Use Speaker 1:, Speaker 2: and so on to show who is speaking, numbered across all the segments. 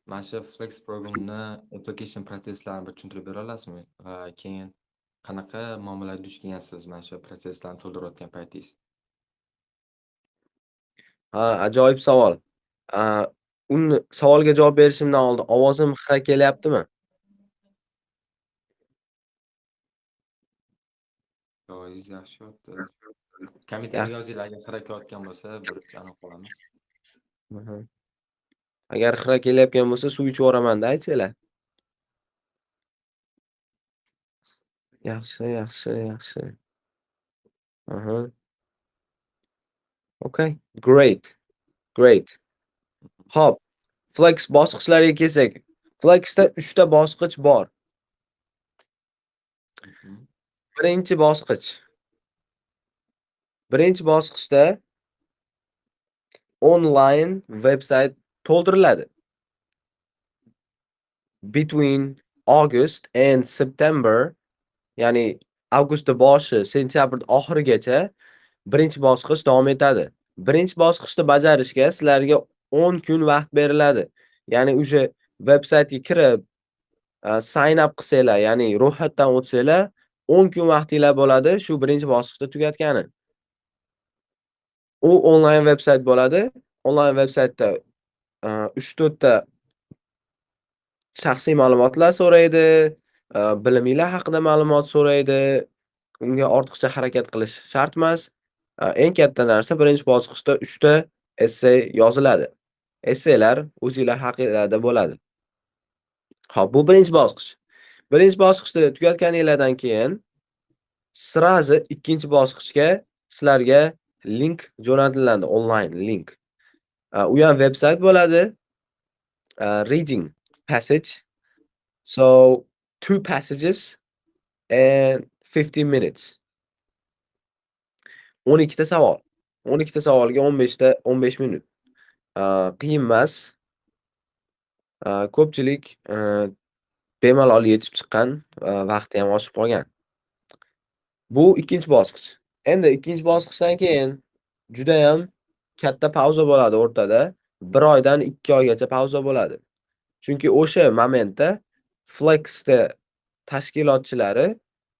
Speaker 1: Mana shu Flex programni application protsesslarini bir tushuntirib bera olasizmi? Va keyin qanaqa muammolarga duch kelgansiz mana shu protsesslarni to'ldirayotgan paytingiz?
Speaker 2: Ha, ajoyib savol. Uni savolga javob berishimdan oldin ovozim xira kelyaptimi?
Speaker 1: Ovozingiz yaxshi yotdi. Kommentariyga yozinglar, agar xira kelayotgan bo'lsa, bir aniq qilamiz.
Speaker 2: Agar xira kelayotgan bo'lsa, suv ichib yuboraman-da, aytsanglar. Yaxshi, yaxshi, yaxshi. Aha. Okay, great. Great. Xo'p, Flex bosqichlariga kelsak, Flexda 3 ta bosqich bor. Birinchi bosqich. Birinchi bosqichda onlayn veb-sayt to'ldiriladi. Between August and September, ya'ni avgustda boshi, sentyabr oxirigacha birinchi bosqich davom etadi. Birinchi bosqichni bajarishga sizlarga 10 kun vaqt beriladi. Ya'ni o'sha veb-saytga kirib, sign up qilsanglar, ya'ni ro'yxatdan o'tsanglar, 10 kun vaqtinglar bo'ladi shu birinchi bosqichda tugatgani. U onlayn veb-sayt bo'ladi. Onlayn veb-saytda 3-4 ta shaxsiy ma'lumotlar so'raydi, biliminglar haqida ma'lumot so'raydi. Unga ortiqcha harakat qilish shart emas. Eng katta narsa birinchi bosqichda 3 ta essay yoziladi. Essaylar o'zinglar haqingizda bo'ladi. Xo'p, bu birinchi bosqich. Birinchi bosqichni tugatganinglardan keyin сразу ikkinchi bosqichga sizlarga link jo'natiladi, onlayn link. U ham veb-sayt bo'ladi. Reading passage. So, 2 passages and 15 minutes. 12 ta savol. 12 ta savolga 15 ta 15 minut. Qiyin emas. Ko'pchilik bemalol yetib chiqqan, vaqti ham oshib qolgan. Bu ikkinchi bosqich. Endi ikkinchi bosqichdan keyin judayam katta pauza bo'ladi o'rtada. 1 oydan 2 oygacha pauza bo'ladi. Chunki o'sha momentda Flexda tashkilotchilari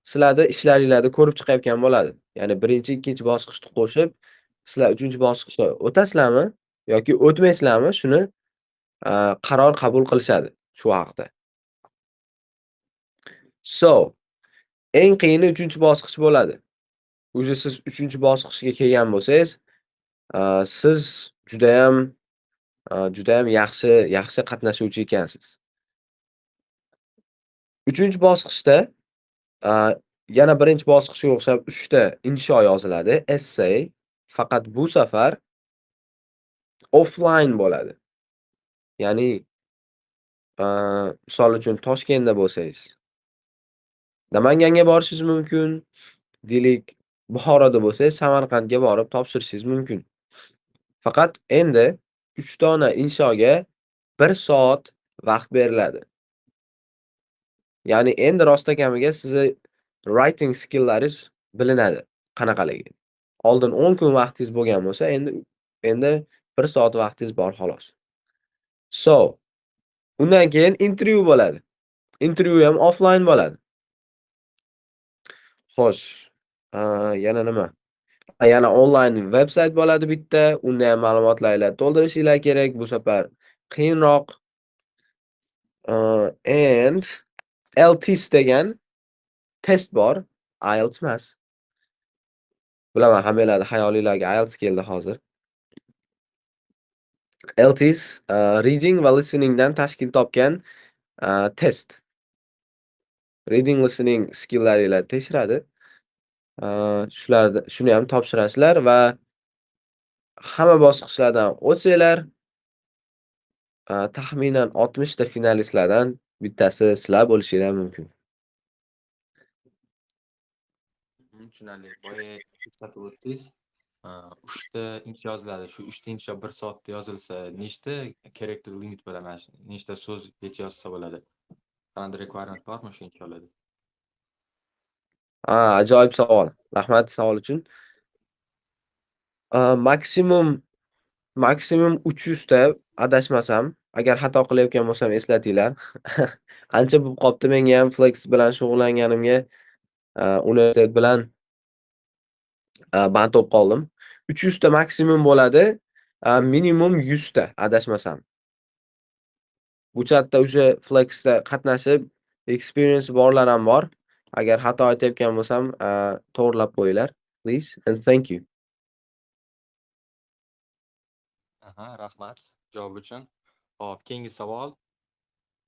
Speaker 2: sizlarni ishlaringlarni ko'rib chiqayotgan bo'ladi. Ya'ni birinchi, ikkinchi bosqichni qo'shib, sizlar uchinchi bosqichda o'tasizlarmi yoki o'tmaysizlarmi, shuni qaror qabul qilishadi shu haqda. So, eng qiyini uchinchi bosqich bo'ladi. Уже siz uchinchi bosqichga kelgan bo'lsangiz, siz judayam yaxshi yaxshi qatnashuvchi ekansiz. Uchinchi bosqichda yana birinchi bosqichga o'xshab 3 ta insho yoziladi, essay. Faqat bu safar offline bo'ladi. Ya'ni, misol uchun Toshkentda bo'lsangiz, Namanganga borishingiz mumkin. Deylik, Buxoroda bo'lsangiz, Samarqandga borib topshirishingiz mumkin. Faqat endi 3 dona inshoga 1 soat vaqt beriladi. Ya'ni endi rostakamiga sizni writing skilllaringiz bilinadi qanaqaligi. Oldin 10 kun vaqtingiz bo'lgan bo'lsa, endi 1 soat vaqtingiz bor xolos. So, undan keyin intervyu bo'ladi. Intervyu ham offline bo'ladi. Xo'sh, yana nima? Yana onlayn veb-sayt bo'ladi bitta. Unda ham ma'lumotlarni to'ldirishinglar kerak. Bu safar qiyinroq. And LTIS degan test bor. IELTS emas. Bilaman, hammanglarning xayolinglarga IELTS keldi hozir. LTIS reading va listeningdan tashkil topgan test. Reading, listening skilllaringlarni tekshiradi. Shularni shuni ham topshirasizlar va hamma bosqichlardan o'tsanglar, taxminan 60 ta finalistlardan bittasi sizlar bo'lishinglar mumkin.
Speaker 1: Tushunarli. Boya eslatib o'tdingiz. 3 ta insho yoziladi. Shu 3 ta insho 1 soatda yozilsa, nechta character limit bo'ladi mana shu? Nechta so'zgacha yozsa bo'ladi? Qanday requirement bormi shu insholarda?
Speaker 2: Ha, ajoyib savol. Rahmat savol uchun. Maksimum Maksimum 300 ta adashmasam, agar xato qilayotgan bo'lsam eslatinglar. Ancha bo'lib qolibdi menga ham Flex bilan shug'ullanganimga, universitet bilan band bo'lib qoldim. 300 ta maksimum bo'ladi, minimum 100 ta adashmasam. Bu chatda o'sha Flexda qatnashib, experience borlar ham bor. Agar xato aytayotgan bo'lsam, to'g'rilab qo'yinglar, please and thank you.
Speaker 1: Aha, rahmat javob uchun. Xo'p, keyingi savol.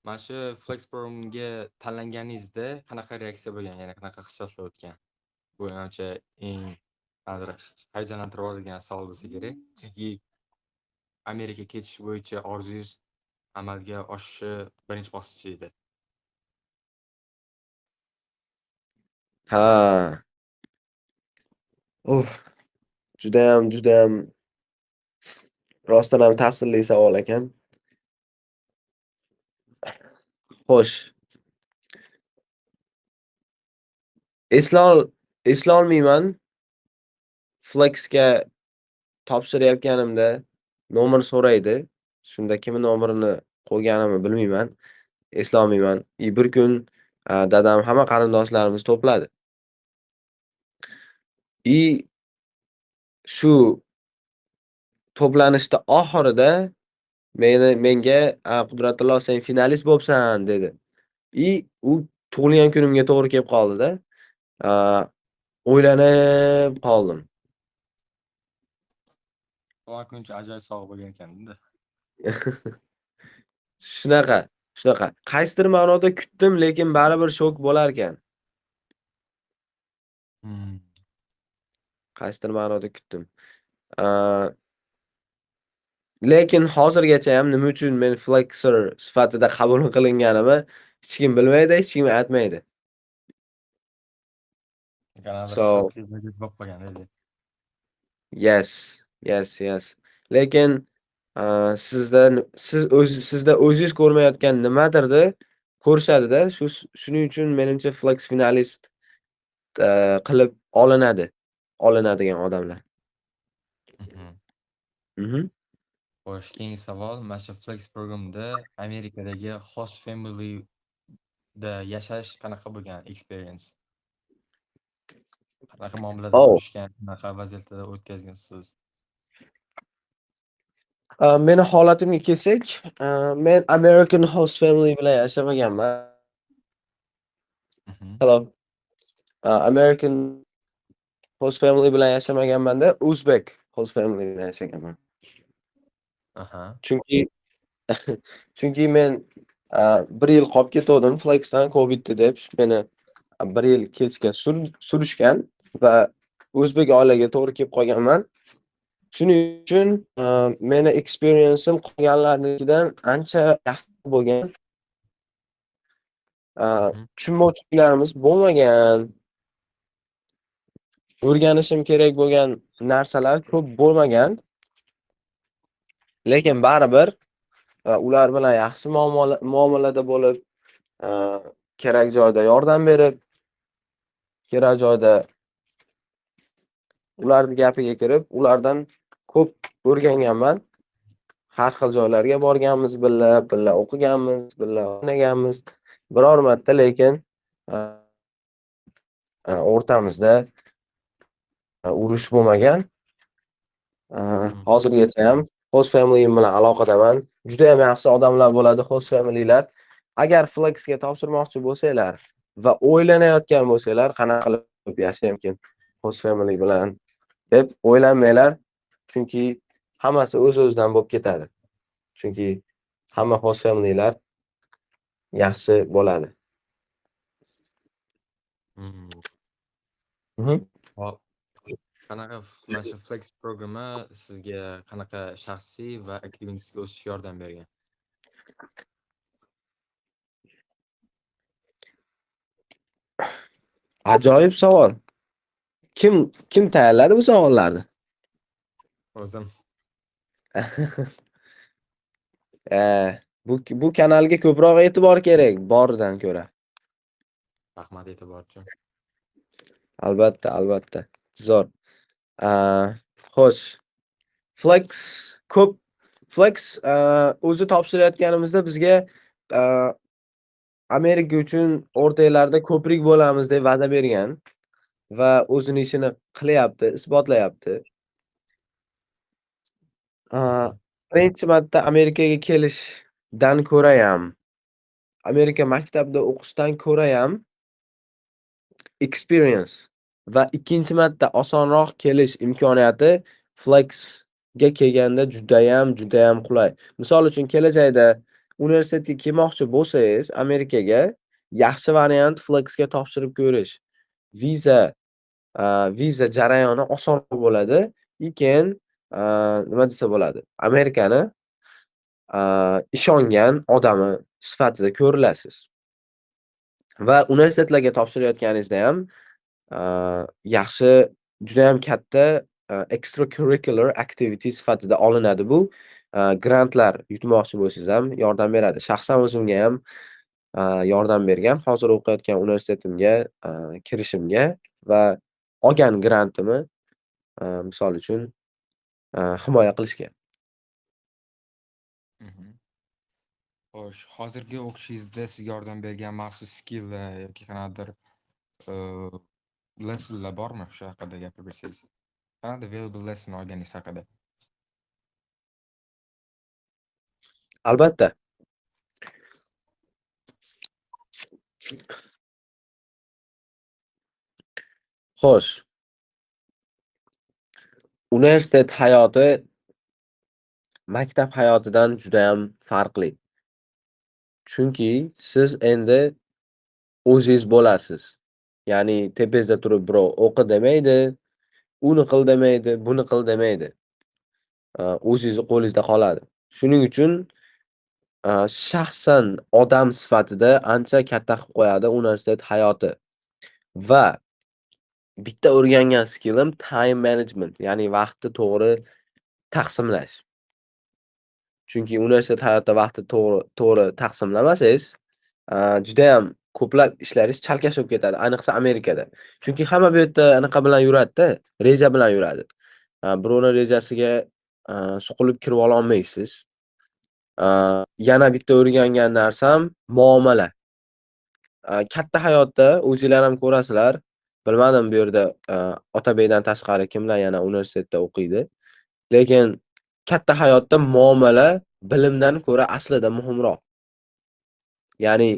Speaker 1: Mana shu Flex Programga tanlanganingizda qanaqa reaksiya bo'lgan, ya'ni qanaqa hissiyotlar o'tgan? Bu menimcha eng hayajonlantirib yuboradigan savol bo'lsa kerak. Chunki Amerikaga ketish bo'yicha orzungiz amalga oshishi birinchi bosqich edi.
Speaker 2: Ha. Uf. Judayam, judayam rostdan ham ta'sirli savol ekan. Xo'sh. Eslolmayman. Flexga topshirayotganimda nomer so'raydi. Shunda kimni nomerini qo'yganimni bilmayman. Eslolmayman. Bir kun dadam hamma qarindoshlarimizni to'pladi. Shu to'planishda oxirida menga Qudratullo sen finalist bo'libsan dedi. U tug'ilgan kunimga to'g'ri kelib qoldi-da. O'ylanib qoldim.
Speaker 1: Tug'ilgan kuncha ajoyib sovg'a bo'lgan ekan-da.
Speaker 2: Shunaqa, shunaqa. Qaysidir ma'noda kutdim, lekin baribir shok bo'lar ekan. Qaysidir ma'noda kutdim. Lekin hozirgacha ham nima uchun men flexer sifatida qabul qilinganimni hech kim bilmaydi, hech kim aytmaydi. So yes, yes, yes. Lekin sizda sizda o'zingiz ko'rmayotgan nimadirni ko'rishadi-da. Shuning uchun menimcha flex finalist qilib olinadi. Olinadigan odamlar.
Speaker 1: Xo'sh, keyingi savol. Mana shu Flex programda Amerikadagi host familyda yashash qanaqa bo'lgan experience? Qanaqa muomalada bo'lishgan, qanaqa vaziyatlarda o'tkazgansiz?
Speaker 2: Meni holatimga kelsak, men American host family bilan yashamaganman. Hello. American host family bilan yashamaganman-da, Uzbek host family bilan yashaganman. Chunki men 1 yil qolib ketgandim Flexdan Covidda deb meni 1 yil kechga surishgan va o'zbek oilaga to'g'ri kelib qolganman. Shuning uchun meni experience'im qolganlarnikidan ancha yaxshi bo'lgan. Tushunmovchiliklarimiz bo'lmagan. O'rganishim kerak bo'lgan narsalar ko'p bo'lmagan. Lekin baribir ular bilan yaxshi muomalada bo'lib, kerak joyda yordam berib, kerak joyda ularning gapiga kirib, ulardan ko'p o'rganganman. Har xil joylarga borganmiz, birga o'qiganmiz, birga o'ynaganmiz. Biror marta lekin o'rtamizda urush bo'lmagan. Hozirgacha ham host familyim bilan aloqadaman. Juda ham yaxshi odamlar bo'ladi host familylar. Agar Flexga topshirmoqchi bo'lsanglar va o'ylanayotgan bo'lsanglar, qanaqa qilib yashaymikin host family bilan deb o'ylanmanglar, chunki hammasi o'z-o'zidan bo'lib ketadi. Chunki hamma host familylar yaxshi bo'ladi.
Speaker 1: Hop. Qanaqa mana shu Flex programma sizga qanaqa shaxsiy va akademik o'sishga yordam bergan?
Speaker 2: Ajoyib savol. Kim tayyorladi bu savollarni?
Speaker 1: O'zim.
Speaker 2: Bu kanalga ko'proq e'tibor kerak boridan ko'ra.
Speaker 1: Rahmat e'tibor uchun.
Speaker 2: Albatta, albatta. Zo'r. Xo'sh. Flex ko'p. Flex o'zi topshirayotganimizda bizga Amerika uchun o'rtoqlarda ko'prik bo'lamiz deb va'da bergan va o'zini ishini qilyapti, isbotlayapti. Birinchi marta Amerikaga kelishdan ko'rayam, Amerika maktabida o'qishdan ko'rayam experience va ikkinchi marta osonroq kelish imkoniyati Flexga kelganda judayam, judayam qulay. Misol uchun, kelajakda universitetga kelmoqchi bo'lsangiz Amerikaga, yaxshi variant Flexga topshirib ko'rish. Viza jarayoni osonroq bo'ladi и keyin, nima desa bo'ladi, Amerikani ishongan odami sifatida ko'rilasiz. Va universitetlarga topshirayotganingizda ham yaxshi, judayam katta extracurricular activity sifatida olinadi bu. Grantlar yutmoqchi bo'lsangiz ham yordam beradi. Shaxsan o'zimga ham yordam bergan. Hozir o'qiyotgan universitetimga kirishimga va olgan grantimni, misol uchun, himoya qilishga.
Speaker 1: Xo'sh, hozirgi o'qishingizda sizga yordam bergan maxsus skilllar yoki qanaqadir lessonlar bormi? Shu haqida gapirib bersangiz. Qanaqadir valuable lesson olganingiz haqida.
Speaker 2: Albatta. Xo'sh. Universitet hayoti maktab hayotidan judayam farqli. Chunki siz endi o'zingiz bo'lasiz. Ya'ni tepangizda turib birov o'qi demaydi, uni qil demaydi, buni qil demaydi. O'zingizni qo'lingizda qoladi. Shuning uchun shaxsan odam sifatida ancha katta qilib qo'yadi universitet hayoti. Va bitta o'rgangan skillim time management, ya'ni vaqtni to'g'ri taqsimlash. Chunki universitet hayotida vaqtni to'g'ri taqsimlamasangiz, judayam ko'plab ishlaringiz chalkash bo'lib ketadi, ayniqsa Amerikada. Chunki hamma bu yerda anaqa bilan yuradi-da, reja bilan yuradi. Birovni rejasiga suqilib kirib ololmaysiz. Yana bitta o'rgangan narsam muomala. Katta hayotda o'zinglar ham ko'rasizlar. Bilmadim, bu yerda Otabekdan tashqari kimlar yana universitetda o'qiydi. Lekin katta hayotda muomala bilimdan ko'ra aslida muhimroq. Ya'ni,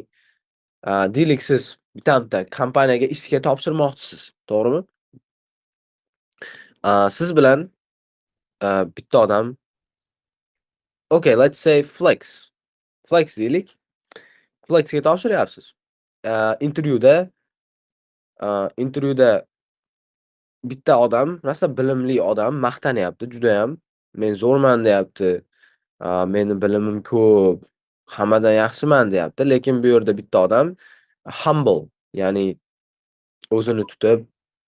Speaker 2: deylik, siz bitta kompaniyaga ishga topshirmoqchisiz, to'g'rimi? Siz bilan bitta odam, okay, let's say Flex. Flex deylik. Flexga topshiryapsiz. Intervyuda bitta odam, rosa bilimli odam maqtanyapti judayam. Men zo'rman deyapti. Meni bilimim ko'p, hammadan yaxshiman deyapti. Lekin bu yerda bitta odam humble, ya'ni o'zini tutib,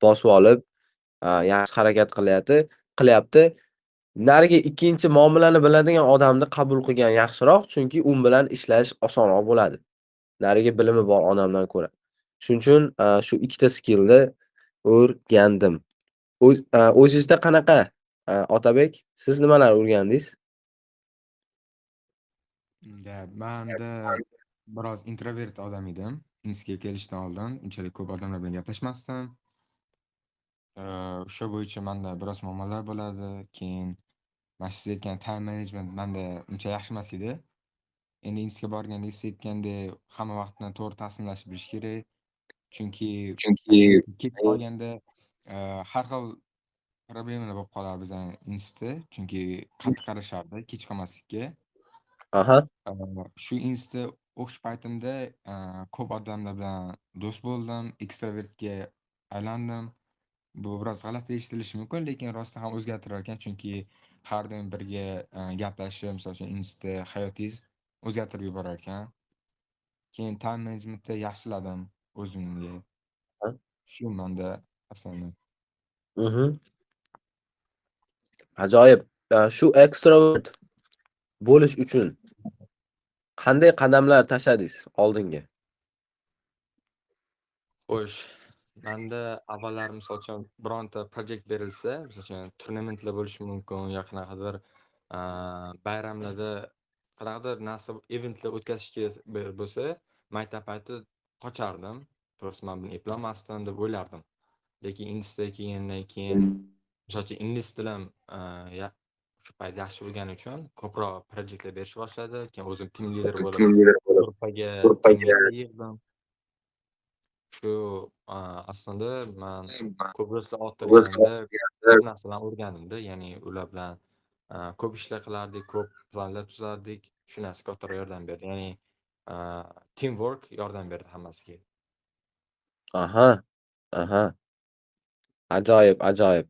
Speaker 2: bosib olib, yaxshi harakat qilyapti. Narigi ikkinchi muomalani biladigan odamni qabul qilgan yaxshiroq, chunki u bilan ishlash osonroq bo'ladi, narigi bilimi bor odamdan ko'ra. Shuning uchun shu ikkita skillni o'rgandim. O'zingizda qanaqa, Otabek? Siz nimalar o'rgandingiz?
Speaker 1: Да, manda biroz introvert odam edim. Institutga kelishdan oldin unchalik ko'p odamlar bilan gaplashmasdim. O'sha bo'yicha manda biroz muammolar bo'ladi. Keyin mana siz aytgan time management manda uncha yaxshi emas edi. Endi institutga borganda siz aytgandek hamma vaqtni to'g'ri taqsimlashni bilish kerak. Chunki kech qolganda har xil problemalar bo'lib qoladi bizani institutda. Chunki qattiq qarashardi kech qolmaslikka. Shu institutda o'qish paytimda ko'p odamlar bilan do'st bo'ldim, ekstravertga aylandim. Bu biroz g'alati eshitilishi mumkin, lekin rostdan ham o'zgartirar ekan, chunki har doim birga gaplashib, misol uchun, institutda hayotingiz o'zgartirib yuborar ekan. Keyin time managementda yaxshiladim o'zimga. Shu menda aslida.
Speaker 2: Ajoyib. Shu ekstrovert bo'lish uchun qanday qadamlar tashladingiz oldinga?
Speaker 1: Xo'sh, Manda avvallari, misol uchun, bironta project berilsa, misol uchun, turnamentlar bo'lishi mumkin yo qanaqadir bayramlarda qanaqadir narsa, eventlar o'tkazish kerak bo'lsa, maktab payti qochardim. To'g'risi, man buni eplolmasdim deb o'ylardim. Lekin institutga kelgandan keyin, misol uchun, ingliz tilim o'sha payt yaxshi bo'lgani uchun ko'proq projektlar berishni boshladi. Keyin o'zim team leader bo'lib, gruppaga teammatelar yig'dim. Shu aslida man ko'p do'stlar orttirganimda ko'p narsalarni o'rgandimda. Ya'ni ular bilan ko'p ishlar qilardik, ko'p planlar tuzardik. Shu narsa kattaroq yordam berdi. Ya'ni teamwork yordam berdi hammasiga.
Speaker 2: Aha. Ajoyib, ajoyib.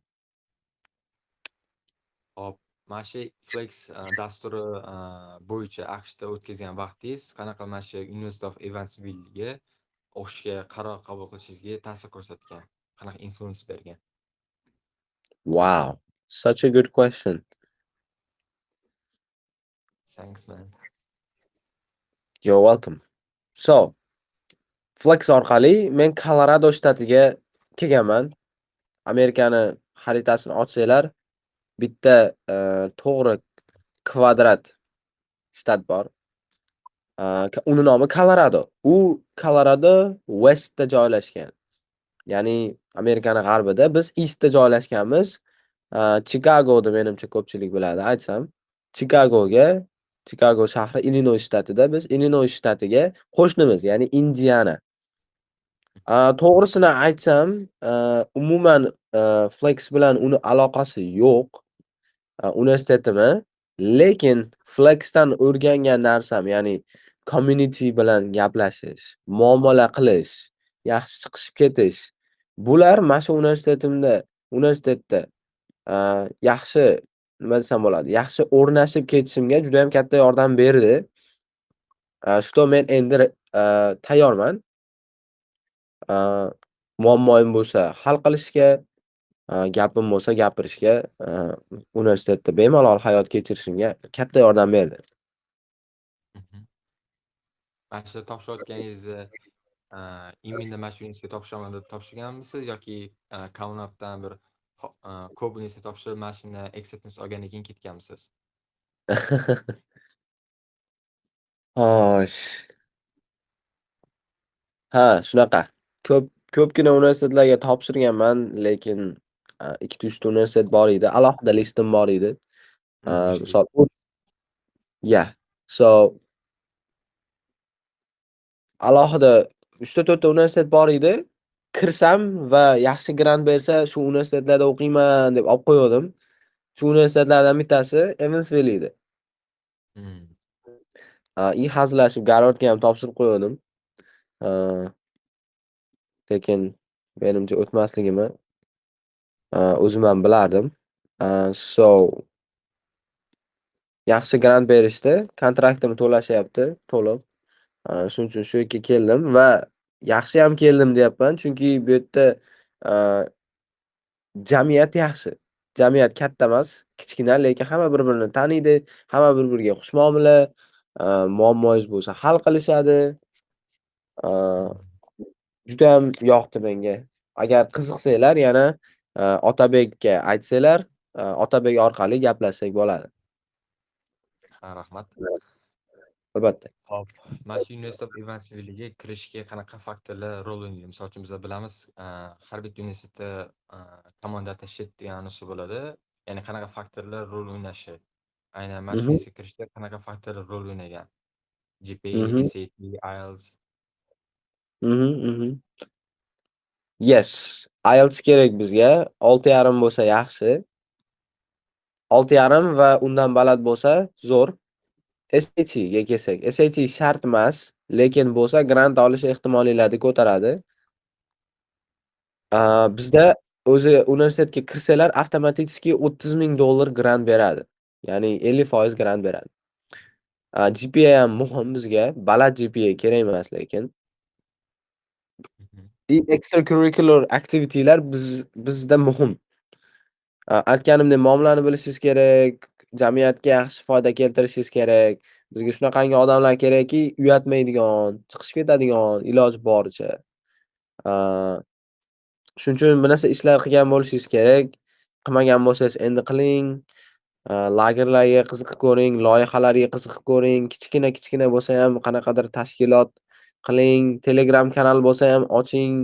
Speaker 1: Hop, mana shu Flex dasturi bo'yicha AQShda o'tkazgan vaqtingiz qanaqa mana shu University of Evansville'ga o'qishga qaror qabul qilishingizga ta'sir ko'rsatgan? Qanaqa influence bergan?
Speaker 2: Wow, such a good question.
Speaker 1: Thanks, man.
Speaker 2: You're welcome. So, Flex orqali men Kolorado shtatiga kelganman. Amerikani xaritasini ochsanglar, bitta to'g'ri kvadrat shtat bor. Uni nomi Kolorado. U Kolorado Westda joylashgan. Ya'ni Amerikani g'arbida, biz Eastda joylashganmiz. Chikagoni menimcha ko'pchilik biladi, aytsam. Chikagoga, Chikago shahri Illinoy shtatida, biz Illinoy shtatiga qo'shnimiz, ya'ni Indiana. To'g'risini aytsam, umuman Flex bilan uni aloqasi yo'q universitetimni, lekin Flexdan o'rgangan narsam, ya'ni community bilan gaplashish, muomala qilish, yaxshi chiqishib ketish, bular mana shu universitetimda, universitetda yaxshi, nima desam bo'ladi, yaxshi o'rnashib ketishimga judayam katta yordam berdi. Что men endi tayyorman. Muammoim bo'lsa hal qilishga, gapim bo'lsa gapirishga, universitetda bemalol hayot kechirishimga katta yordam berdi.
Speaker 1: Mana shu topshirayotganingizda именно mana shu universitetga topshiraman deb topshirganmisiz yoki Common Appdan bir ko'p universitet topshirib, mana shundan acceptance olgandan keyin ketganmisiz?
Speaker 2: Xo'sh. Ha, shunaqa. Ko'pgina universitetlarga topshirganman, lekin ikkita, uchta universitet bor edi. Alohida listim bor edi. Misol, yeah. So alohida uchta, to'rtta universitet bor edi. Kirsam va yaxshi grant bersa, shu universitetlarda o'qiyman deb olib qo'ygandim. Shu universitetlardan bittasi Evansville edi. И hazillashib Garvardga ham topshirib qo'ygandim. Lekin menimcha o'tmasligimni o'zim ham bilardim. So yaxshi grant berishdi, kontraktimni to'lashyapti to'liq. Shuning uchun shu yerga keldim va yaxshiyam keldim deyapman, chunki bu yerda jamiyat yaxshi. Jamiyat katta emas, kichkina, lekin hamma bir-birini taniydi, hamma bir-biriga xushmuomala, muammoyingiz bo'lsa hal qilishadi. Judayam yoqdi menga. Agar qiziqsanglar, yana Otabekka aytsanglar, Otabek orqali gaplashsak bo'ladi.
Speaker 1: Ha, rahmat.
Speaker 2: Albatta.
Speaker 1: Hop, mana shu University of Evansville'ga kirishga qanaqa faktorlar rol o'ynaydi? Misol uchun, biz bilamiz, har bitta universitetda common data sheet degan usul bo'ladi. Ya'ni qanaqa faktorlar rol o'ynashi. Aynan mana shu universitetga kirishda qanaqa faktorlar rol o'ynagan? GPA, SAT, IELTS.
Speaker 2: Mhm. Yes, IELTS kerak bizga. 6,5 bo'lsa yaxshi. 6,5 va undan baland bo'lsa zo'r. SAT ga kelsak, SAT shart emas, lekin bo'lsa grant olish ehtimolinglarni ko'taradi. Bizda o'zi universitetga kirsanglar avtomatik $30 000 grant beradi. Ya'ni 50% grant beradi. GPA ham muhim bizga. Baland GPA kerak emas lekin. И extracurricular activitylar bizda muhim. Aytganimdek, muomalani bilishingiz kerak, jamiyatga yaxshi foyda keltirishingiz kerak. Bizga shunaqangi odamlar kerakki, uyatmaydigan, chiqishib ketadigan iloji boricha. Shuning uchun bir narsa ishlar qilgan bo'lishingiz kerak. Qilmagan bo'lsangiz endi qiling. Lagerlarga qiziqib ko'ring, loyihalarga qiziqib ko'ring. Kichkina-kichkina bo'lsa ham qanaqadir tashkilot qiling. Telegram kanal bo'lsa ham oching.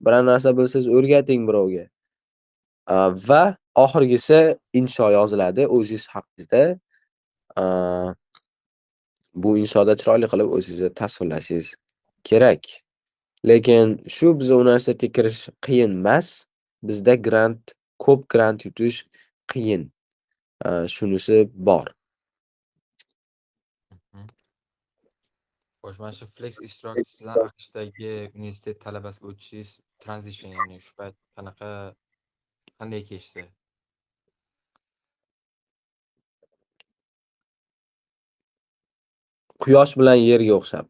Speaker 2: Biror narsa bilsangiz o'rgating birovga. Va oxirgisi insho yoziladi o'zingiz haqingizda. Bu inshoda chiroyli qilib o'zingizni tasvirlashingiz kerak. Lekin shu biza universitetga kirish qiyin emas. Bizda grant, ko'p grant yutish qiyin. Shunisi bor.
Speaker 1: Xo'sh, mana shu Flex ishtirokchisidan AQShdagi universitet talabasiga o'tishingiz transition, ya'ni shu payt qanaqa, qanday kechdi?
Speaker 2: Quyosh bilan yerga o'xshab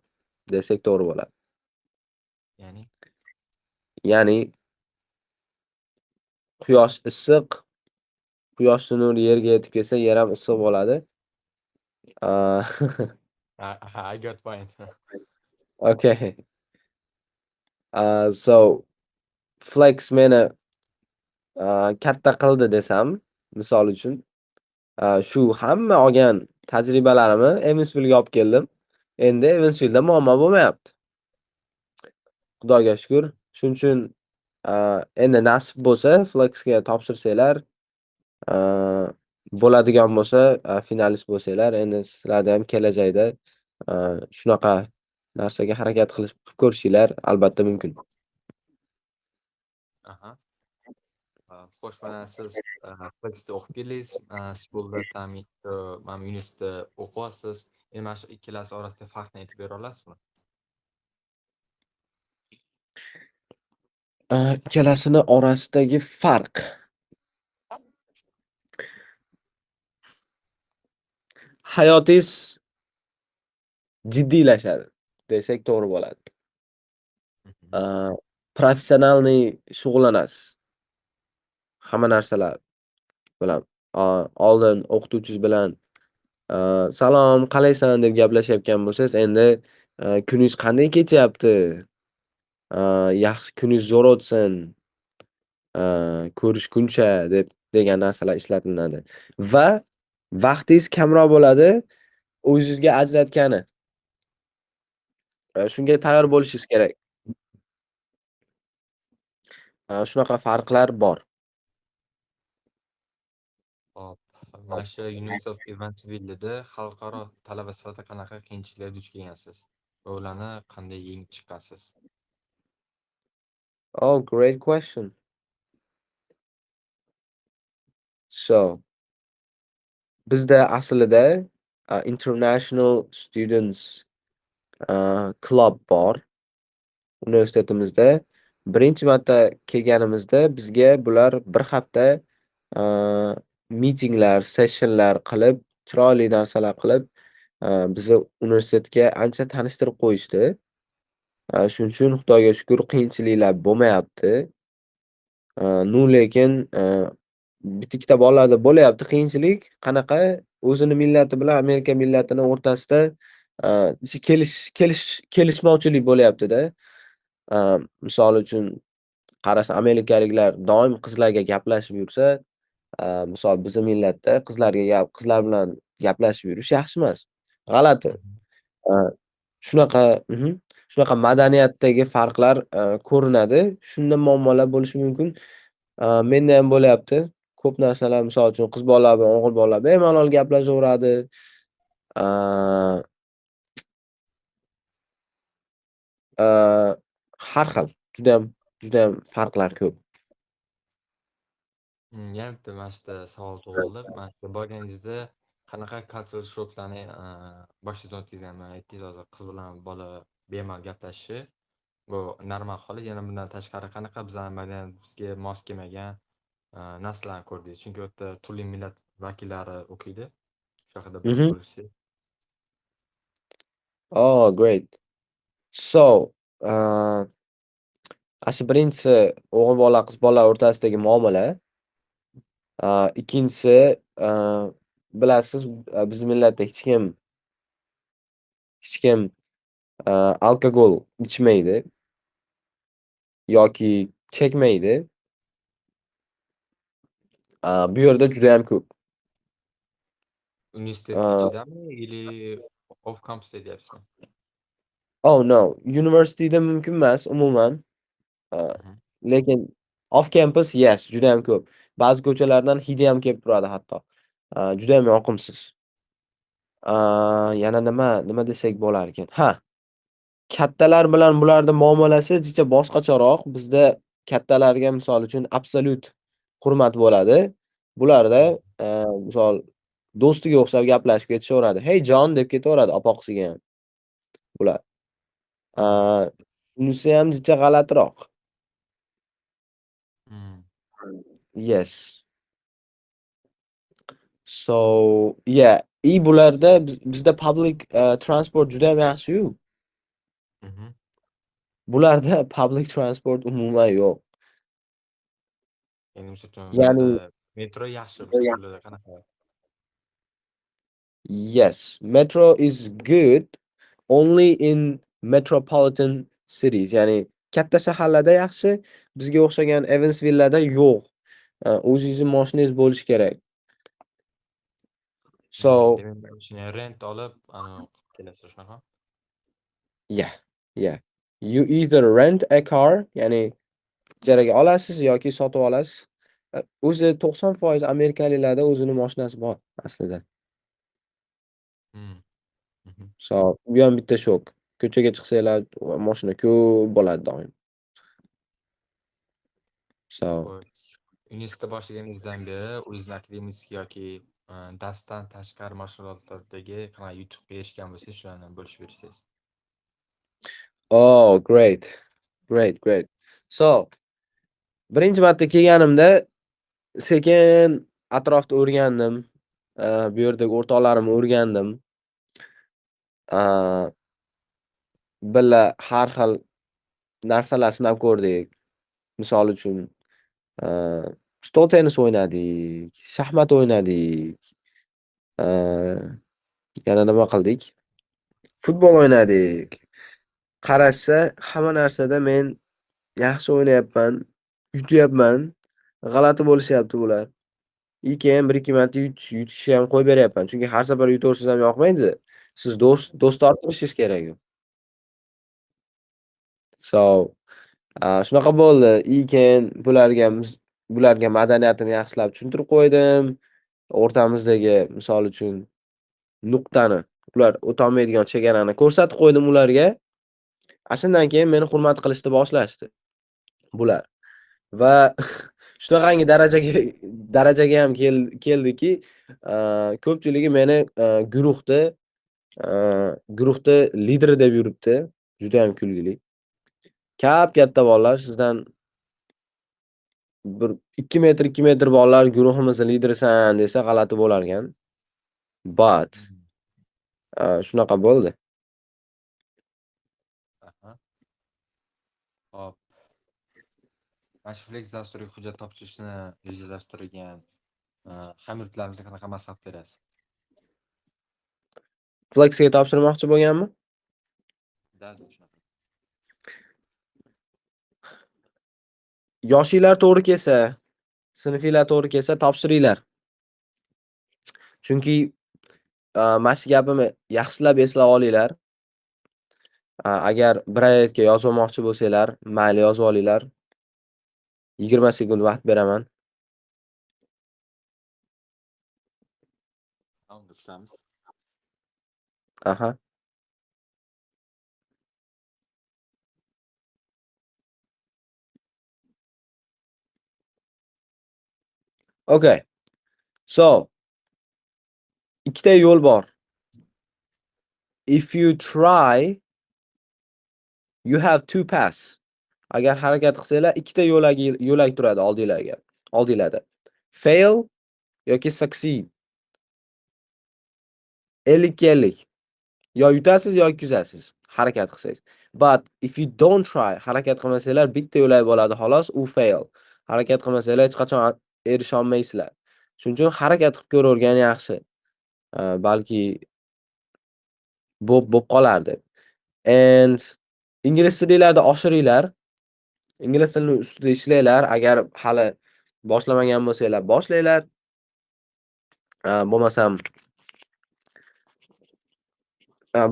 Speaker 2: desak to'g'ri bo'ladi.
Speaker 1: Ya'ni?
Speaker 2: Ya'ni quyosh issiq, quyoshning nuri yerga yetib kelsa, yer ham issiq bo'ladi.
Speaker 1: I got point.
Speaker 2: Okay. So Flex meni katta qildi desam, misol uchun, shu hamma olgan tajribalarimni Evansville'ga olib keldim. Endi Evansville'da muammo bo'lmayapti. Xudoga shukr. Shuning uchun endi nasib bo'lsa Flexga topshirsanglar, bo'ladigan bo'lsa, finalist bo'lsanglar, endi sizlarda ham kelajakda shunaqa narsaga harakat qilib ko'rishinglar albatta mumkin.
Speaker 1: Aha. Xo'sh, mana siz Flexda o'qib keldingiz, schoolda tam mana universitetda o'qiyapsiz. Endi mana shu ikkalasi orasida farqni aytib bera olasizmi?
Speaker 2: Ikkalasini orasidagi farq. Hayotingiz jiddiylashadi desak to'g'ri bo'ladi. Professionalniy shug'ullanasiz. Hamma narsalar bilan. Oldin o'qituvchingiz bilan salom, qalaysan deb gaplashayotgan bo'lsangiz, endi kuningiz qanday kechyapti? Yaxshi kuningiz zo'r o'tsin. Ko'rishguncha deb degan narsalar ishlatiladi. Va vaqtingiz kamroq bo'ladi o'zingizga ajratgani. Shunga tayyor bo'lishingiz kerak. Shunaqa farqlar bor.
Speaker 1: Hop, mana shu University of Evansville'da xalqaro talaba sifatida qanaqa qiyinchiliklarga duch kelgansiz va ularni qanday yengib chiqqansiz?
Speaker 2: Oh, great question. So, bizda aslida International Students Club bor universitetimizda. Birinchi marta kelganimizda bizga bular bir hafta meetinglar, sessionlar qilib, chiroyli narsalar qilib, bizni universitetga ancha tanishtirib qo'yishdi. Shuning uchun Xudoga shukr qiyinchiliklar bo'lmayapti. Ну, lekin bitta ikkita bolalarda bo'lyapti qiyinchilik. Qanaqa? O'zini millati bilan Amerika millatini o'rtasida kelishmovchilik bo'lyapti-da. Misol uchun qarasa, amerikaliklar doim qizlarga gaplashib yursa, misol bizni millatda qizlarga qizlar bilan gaplashib yurish yaxshi emas. G'alati. Shunaqa madaniyatdagi farqlar ko'rinadi. Shunda muammolar bo'lishi mumkin. Menda ham bo'lyapti. Ko'p narsalar, misol uchun qiz bolalar bilan o'g'il bolalar bemalol gaplashaveradi. Har xil, judayam, judayam farqlar ko'p.
Speaker 1: Yana bitta mana shu yerda savol tug'ildi. Mana shu borganingizda qanaqa cultural shocklarni boshingizdan o'tkazgan? Mana aytdingiz hozir qiz bilan bola bemalol gaplashishi bu normal holat. Yana bundan tashqari qanaqa bizlarni madaniyatimizga mos kelmagan narsalarni ko'rdingiz? Chunki u yerda turli millat vakillari o'qiydi. Shu haqida bir bo'lishsak.
Speaker 2: Oh, great. So, shu birinchisi o'g'il bola, qiz bola o'rtasidagi muomala. Ikkinchisi, bilasiz, bizni millatda hech kim alkogol ichmaydi yoki chekmaydi. Bu yerda judayam ko'p.
Speaker 1: Universitet ichidami или off campus deyapsizmi?
Speaker 2: Oh no, universityda mumkin emas umuman. Lekin off campus, yes, judayam ko'p. Ba'zi ko'chalardan hidi ham kelib turadi hatto. Judayam yoqimsiz. Yana nima desak bo'larkan? Ha, kattalar bilan bularni muomalasi jicha boshqacharoq. Bizda kattalarga misol uchun absolyut hurmat bo'ladi. Bularda, misol, do'stiga o'xshab gaplashib ketishaveradi. "Hey John" deb ketaveradi opoqisiga ham. Bular. Unisi ham jicha g'alatiroq. Yes. So, yeah, и bularda bizda public transport judayam yaxshi-yu. Bularda public transport umuman yo'q.
Speaker 1: Endi misol uchun
Speaker 2: Ya'ni
Speaker 1: ularda metro yaxshi, misol uchun ularda qanaqa?
Speaker 2: Yes, metro is good only in metropolitan cities. Ya'ni katta shaharlarda yaxshi, bizga o'xshagan Evansville'larda yo'q. O'zingizni mashinangiz bo'lishi kerak. So
Speaker 1: Demak, mashina rent olib, anavi qilib kelasiz, shunaqa?
Speaker 2: Yeah. You either rent a car, ya'ni ijaraga olasiz yoki sotib olasiz. O'zi 90% amerikaliklarda o'zini mashinasi bor aslida. So, bu ham bitta shok. Ko'chaga chiqsanglar, mashina ko'p bo'ladi doim. So
Speaker 1: Xo'sh, universitetda boshlaganingizdan beri o'zingizni akademik yoki darsdan tashqari mashg'ulotlardagi qanaqa yutuqqa erishgan bo'lsangiz, shularni bo'lishib bersangiz.
Speaker 2: Oh, great. Great, great. So, birinchi marta kelganimda sekin atrofni o'rgandim. Bu yerdagi o'rtoqlarimni o'rgandim. Birga har xil narsalar sinab ko'rdik. Misol uchun, stol tennis o'ynadik, shaxmat o'ynadik. Yana nima qildik? Futbol o'ynadik. Qarashsa, hamma narsada men yaxshi o'ynayapman, yutyapman. G'alati bo'lishyapti bular. И keyin 1-2 marta yutishni ham qo'yib beryapman. Chunki har safar yutaversangiz ham yoqmaydi. Siz do'st orttirishingiz kerak. So, shunaqa bo'ldi. И keyin bularga madaniyatimni yaxshilab tushuntirib qo'ydim. O'rtamizdagi, misol uchun, nuqtani, ular o'tolmaydigan chegarani ko'rsatib qo'ydim ularga. Ana shundan keyin meni hurmat qilishni boshlashdi bular. Va shunaqangi darajaga ham keldiki, ko'pchiligi meni guruhda lideri deb yuribdi. Juda ham kulgili. Kap-katta bolalar sizdan bir 2 metr, 2 metr bolalar guruhimizni liderisan desa g'alati bo'lar ekan. But shunaqa bo'ldi.
Speaker 1: Aha. Hop. Mana shu Flex dasturiga hujjat topshirishni rejalashtirgan hamyurtlarimizga qanaqa maslahat berasiz?
Speaker 2: Flexga topshirmoqchi bo'lganmi?
Speaker 1: Да, shunaqa.
Speaker 2: Yoshinglar to'g'ri kelsa, sinfinglar to'g'ri kelsa topshiringlar. Chunki mana shu gapimni yaxshilab eslab olinglar. Agar Briarga yozib olmoqchi bo'lsanglar, mayli yozib olinglar. 20 sekund vaqt beraman.
Speaker 1: Tutamiz.
Speaker 2: Aha. Okay. So, ikkita yo'l bor. If you try, you have two paths. Agar harakat qilsanglar, ikkita yo'lak turadi oldinglarga, oldinglarda. Fail yoki succeed. 50-50. Yo yutasiz yo yutqazasiz harakat qilsangiz. But if you don't try, harakat qilmasanglar bitta yo'lak bo'ladi xolos, u fail. Harakat qilmasanglar hech qachon erisha olmaysizlar. Shuning uchun harakat qilib ko'ravergan yaxshi. Balki bo'p qolar deb. And ingliz tilinglarni oshiringlar. Ingliz tilini ustida ishlanglar. Agar hali Boshlamagan bo'lsanglar, boshlanglar.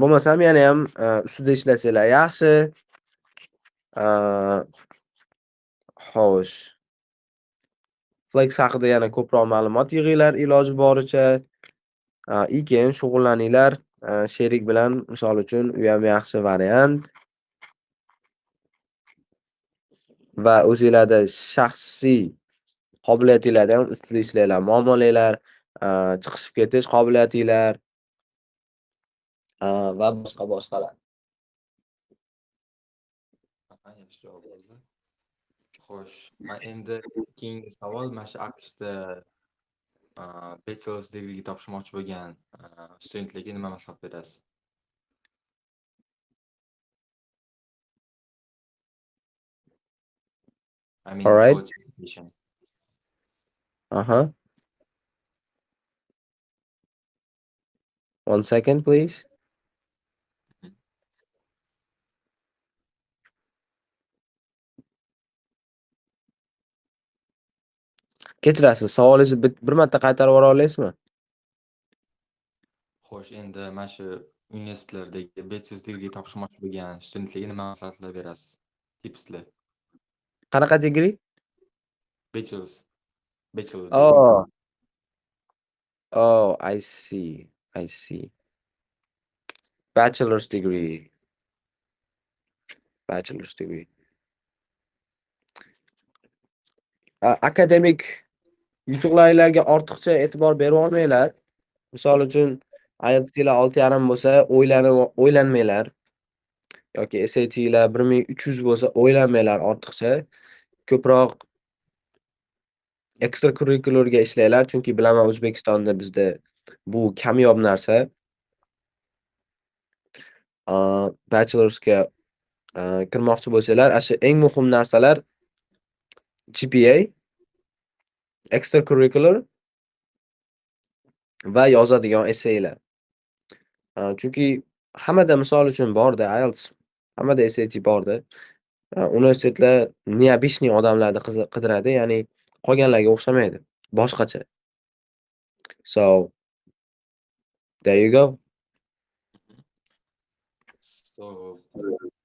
Speaker 2: Bo'lmasam yanayam ustida ishlasanglar yaxshi. Xo'sh. Flex haqida yana ko'proq ma'lumot yig'inglar iloji boricha. И keyin shug'ullaninglar sherik bilan, misol uchun, u ham yaxshi variant. Va o'zinglarda shaxsiy qobiliyatinglarni ham ustida ishlanglar. Muammolanglar, chiqishib ketish qobiliyatinglar va boshqa boshqalar.
Speaker 1: Yaxshi javob bo'ldi. Xo'sh, endi keyingi savol mana shu AQShda bachelor's degree topshirmoqchi bo'lgan studentlarga nima maslahat berasiz? I mean,
Speaker 2: All right.
Speaker 1: college education.
Speaker 2: Uh-huh. One second, please. Kechirasiz, savolingizni bir marta qaytarib yubora olasizmi?
Speaker 1: Xo'sh, endi mana shu universitetlardagi bachelor's degree topshirmoqchi bo'lgan studentlarga nima maslahatlar berasiz? Tipslar.
Speaker 2: Qanaqa degree?
Speaker 1: Bachelor's. Bachelor degree.
Speaker 2: Oh. Oh, I see. I see. Bachelor's degree. Bachelor's degree. Akademik yutuqlaringlarga ortiqcha e'tibor berib olmanglar. Misol uchun, IELTSlar 6.5 bo'lsa, o'ylanib o'ylanmanglar. Yoki SATlar 1300 bo'lsa, o'ylanmanglar ortiqcha. Ko'proq extracurricularga ishlanglar, chunki bilaman, O'zbekistonda bizda bu kamyob narsa. Bachelorsga kirmoqchi bo'lsanglar, ana shu eng muhim narsalar: GPA, extracurricular va yozadigan essaylar. Chunki hammada, misol uchun, borda IELTS, hammada SAT borda. Universitetlar необычный odamlarni qidiradi, ya'ni qolganlarga o'xshamaydi, boshqacha. So there you go.
Speaker 1: So,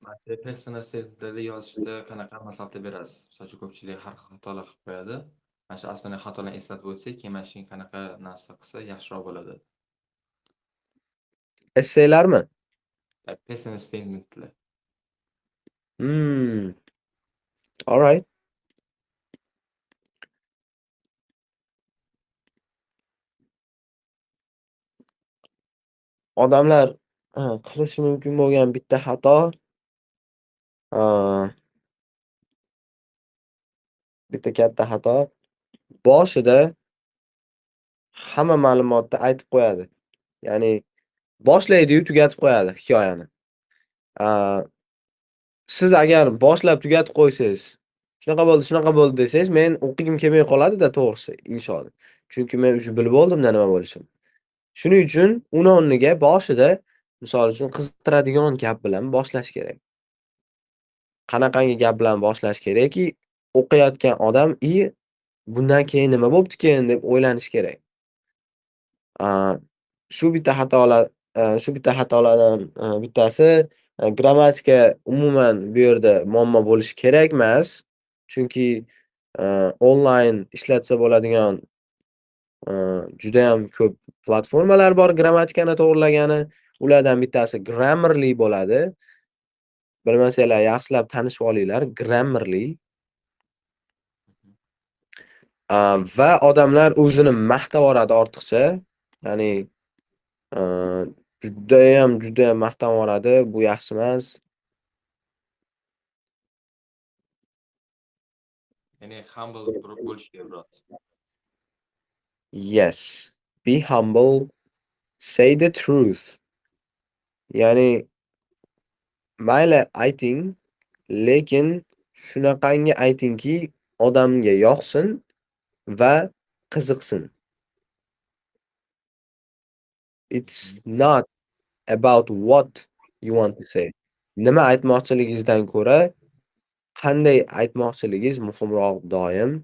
Speaker 1: mana personal statementlarda yozishda qanaqa maslahatlar berasiz? Misol uchun, ko'pchilik har xil xatolar qilib qo'yadi. Mana shu asosiy xatolarni eslatib o'tsak, keyin mana shunga qanaqa narsa qilsa yaxshiroq bo'ladi.
Speaker 2: Essaylarmi?
Speaker 1: Personal statementlar.
Speaker 2: All right. Odamlar qilishi mumkin bo'lgan bitta xato, bitta katta xato, boshida hamma ma'lumotni aytib qo'yadi. Ya'ni boshlaydi-yu, tugatib qo'yadi hikoyani. Siz agar boshlab tugatib qo'ysangiz, shunaqa bo'ldi, shunaqa bo'ldi desangiz, men o'qigim kelmay qoladi-da, to'g'risi, inshoni. Chunki men уже bilib oldimda nima bo'lishini. Shuning uchun uni o'rniga boshida, misol uchun, qiziqtiradigan gap bilan boshlash kerak. Qanaqangi gap bilan boshlash kerakki, o'qiyotgan odam "I, bundan keyin nima bo'ptikin?" deb o'ylanishi kerak. Shu bitta xatolar, shu bitta xatolardan bittasi. Grammatika umuman bu yerda muammo bo'lishi kerak emas. Chunki onlayn ishlatsa bo'ladigan judayam ko'p platformalar bor grammatikani to'g'rilagani. Ulardan bittasi Grammarly bo'ladi. Bilmasanglar, yaxshilab tanishib olinglar, Grammarly. Va odamlar o'zini maqtavoradi ortiqcha. Ya'ni judayam, judayam maqtavoradi. Bu yaxshi emas.
Speaker 1: Ya'ni humble bo'lish kerak biroz.
Speaker 2: Yes. Be humble. Say the truth. Ya'ni mayli ayting, lekin shunaqangi aytingki, odamga yoqsin va qiziqsin. It's not about what you want to say. Nima aytmoqchiligingizdan ko'ra, qanday aytmoqchiligingiz muhimroq doim.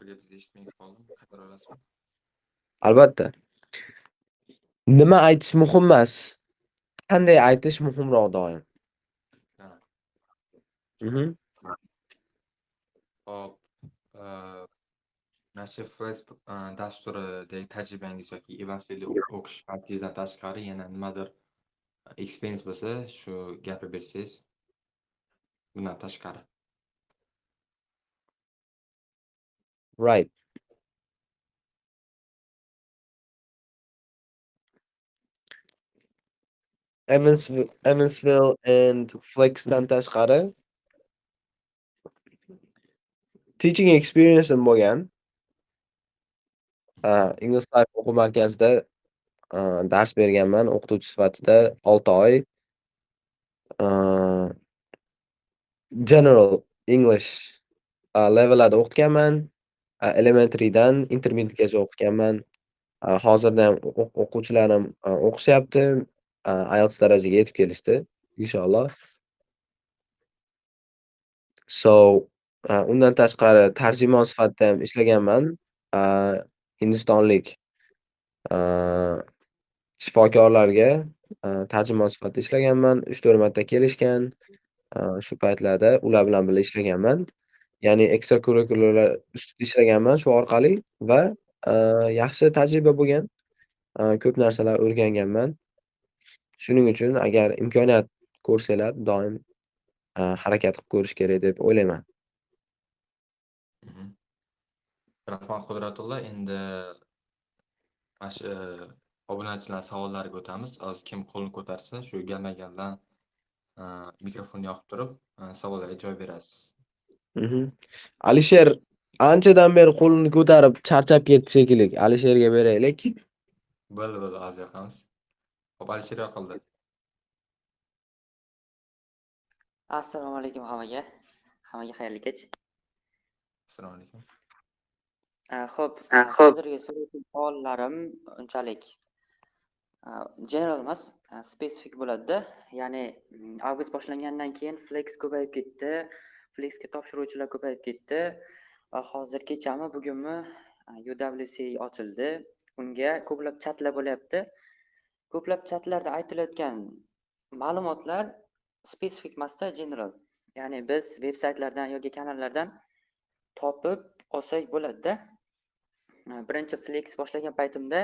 Speaker 1: Oxirgi gapingizni eshitmay qoldim. Qaytara olasizmi?
Speaker 2: Albatta. Nima aytish muhim emas, qanday aytish muhimroq doim.
Speaker 1: Ha.
Speaker 2: Mhm.
Speaker 1: Xo'p, mana shu Flex dasturidagi tajribangiz yoki Evansville o'qish paytingizdan tashqari yana nimadir experience bo'lsa, shu gapirib bersangiz. Bundan tashqari.
Speaker 2: Right. Evansville and Flexdan tashqari teaching experience'im bo'lgan. English Life o'quv markazida dars berganman o'qituvchi sifatida 6 oy. General English levellarda o'qitganman. Elementarydan intermediategacha o'qitganman. Hozirda ham o'quvchilarim o'qishyapti. IELTS darajaga yetib kelishdi, inshaalloh. So, undan tashqari tarjimon sifatida ham ishlaganman. Hindistonlik shifokorlarga tarjimon sifatida ishlaganman. 3-4 marta kelishgan. Shu paytlarda ular bilan birga ishlaganman. Ya'ni extracurricularlar ustida ishlaganman shu orqali va yaxshi tajriba bo'lgan. Ko'p narsalar o'rganganman. Shuning uchun agar imkoniyat ko'rsanglar, doim harakat qilib ko'rish kerak deb o'ylayman.
Speaker 1: Rahmat, Qudratulla. Endi mana shu obunachilar savollariga o'tamiz. Hozir kim qo'lini ko'tarsa, shu galma-galdan mikrofonni yoqib turib, savollarga javob berasiz.
Speaker 2: Alisher anchadan beri qo'lini ko'tarib charchab ketdi shekilli. Alisherga beraylik.
Speaker 1: Bo'ldi, bo'ldi, hozir yoqamiz. Xo'p, Alisher yoqildi.
Speaker 3: Assalomu alaykum hammaga. Hammaga xayrli kech.
Speaker 1: Assalomu alaykum.
Speaker 3: Xo'p, hozirgi so'rayotgan savollarim unchalik general emas, spesifik bo'ladi-da. Ya'ni avgust boshlangandan keyin Flex ko'payib ketdi, Flexga topshiruvchilar ko'payib ketdi va hozir kechami, bugunmi UWC ochildi. Unga ko'plab chatlar bo'lyapti. Ko'plab chatlarda aytilayotgan ma'lumotlar spesifik emasda, general. Ya'ni biz veb-saytlardan yoki kanallardan topib olsak bo'ladi-da. Birinchi Flex boshlagan paytimda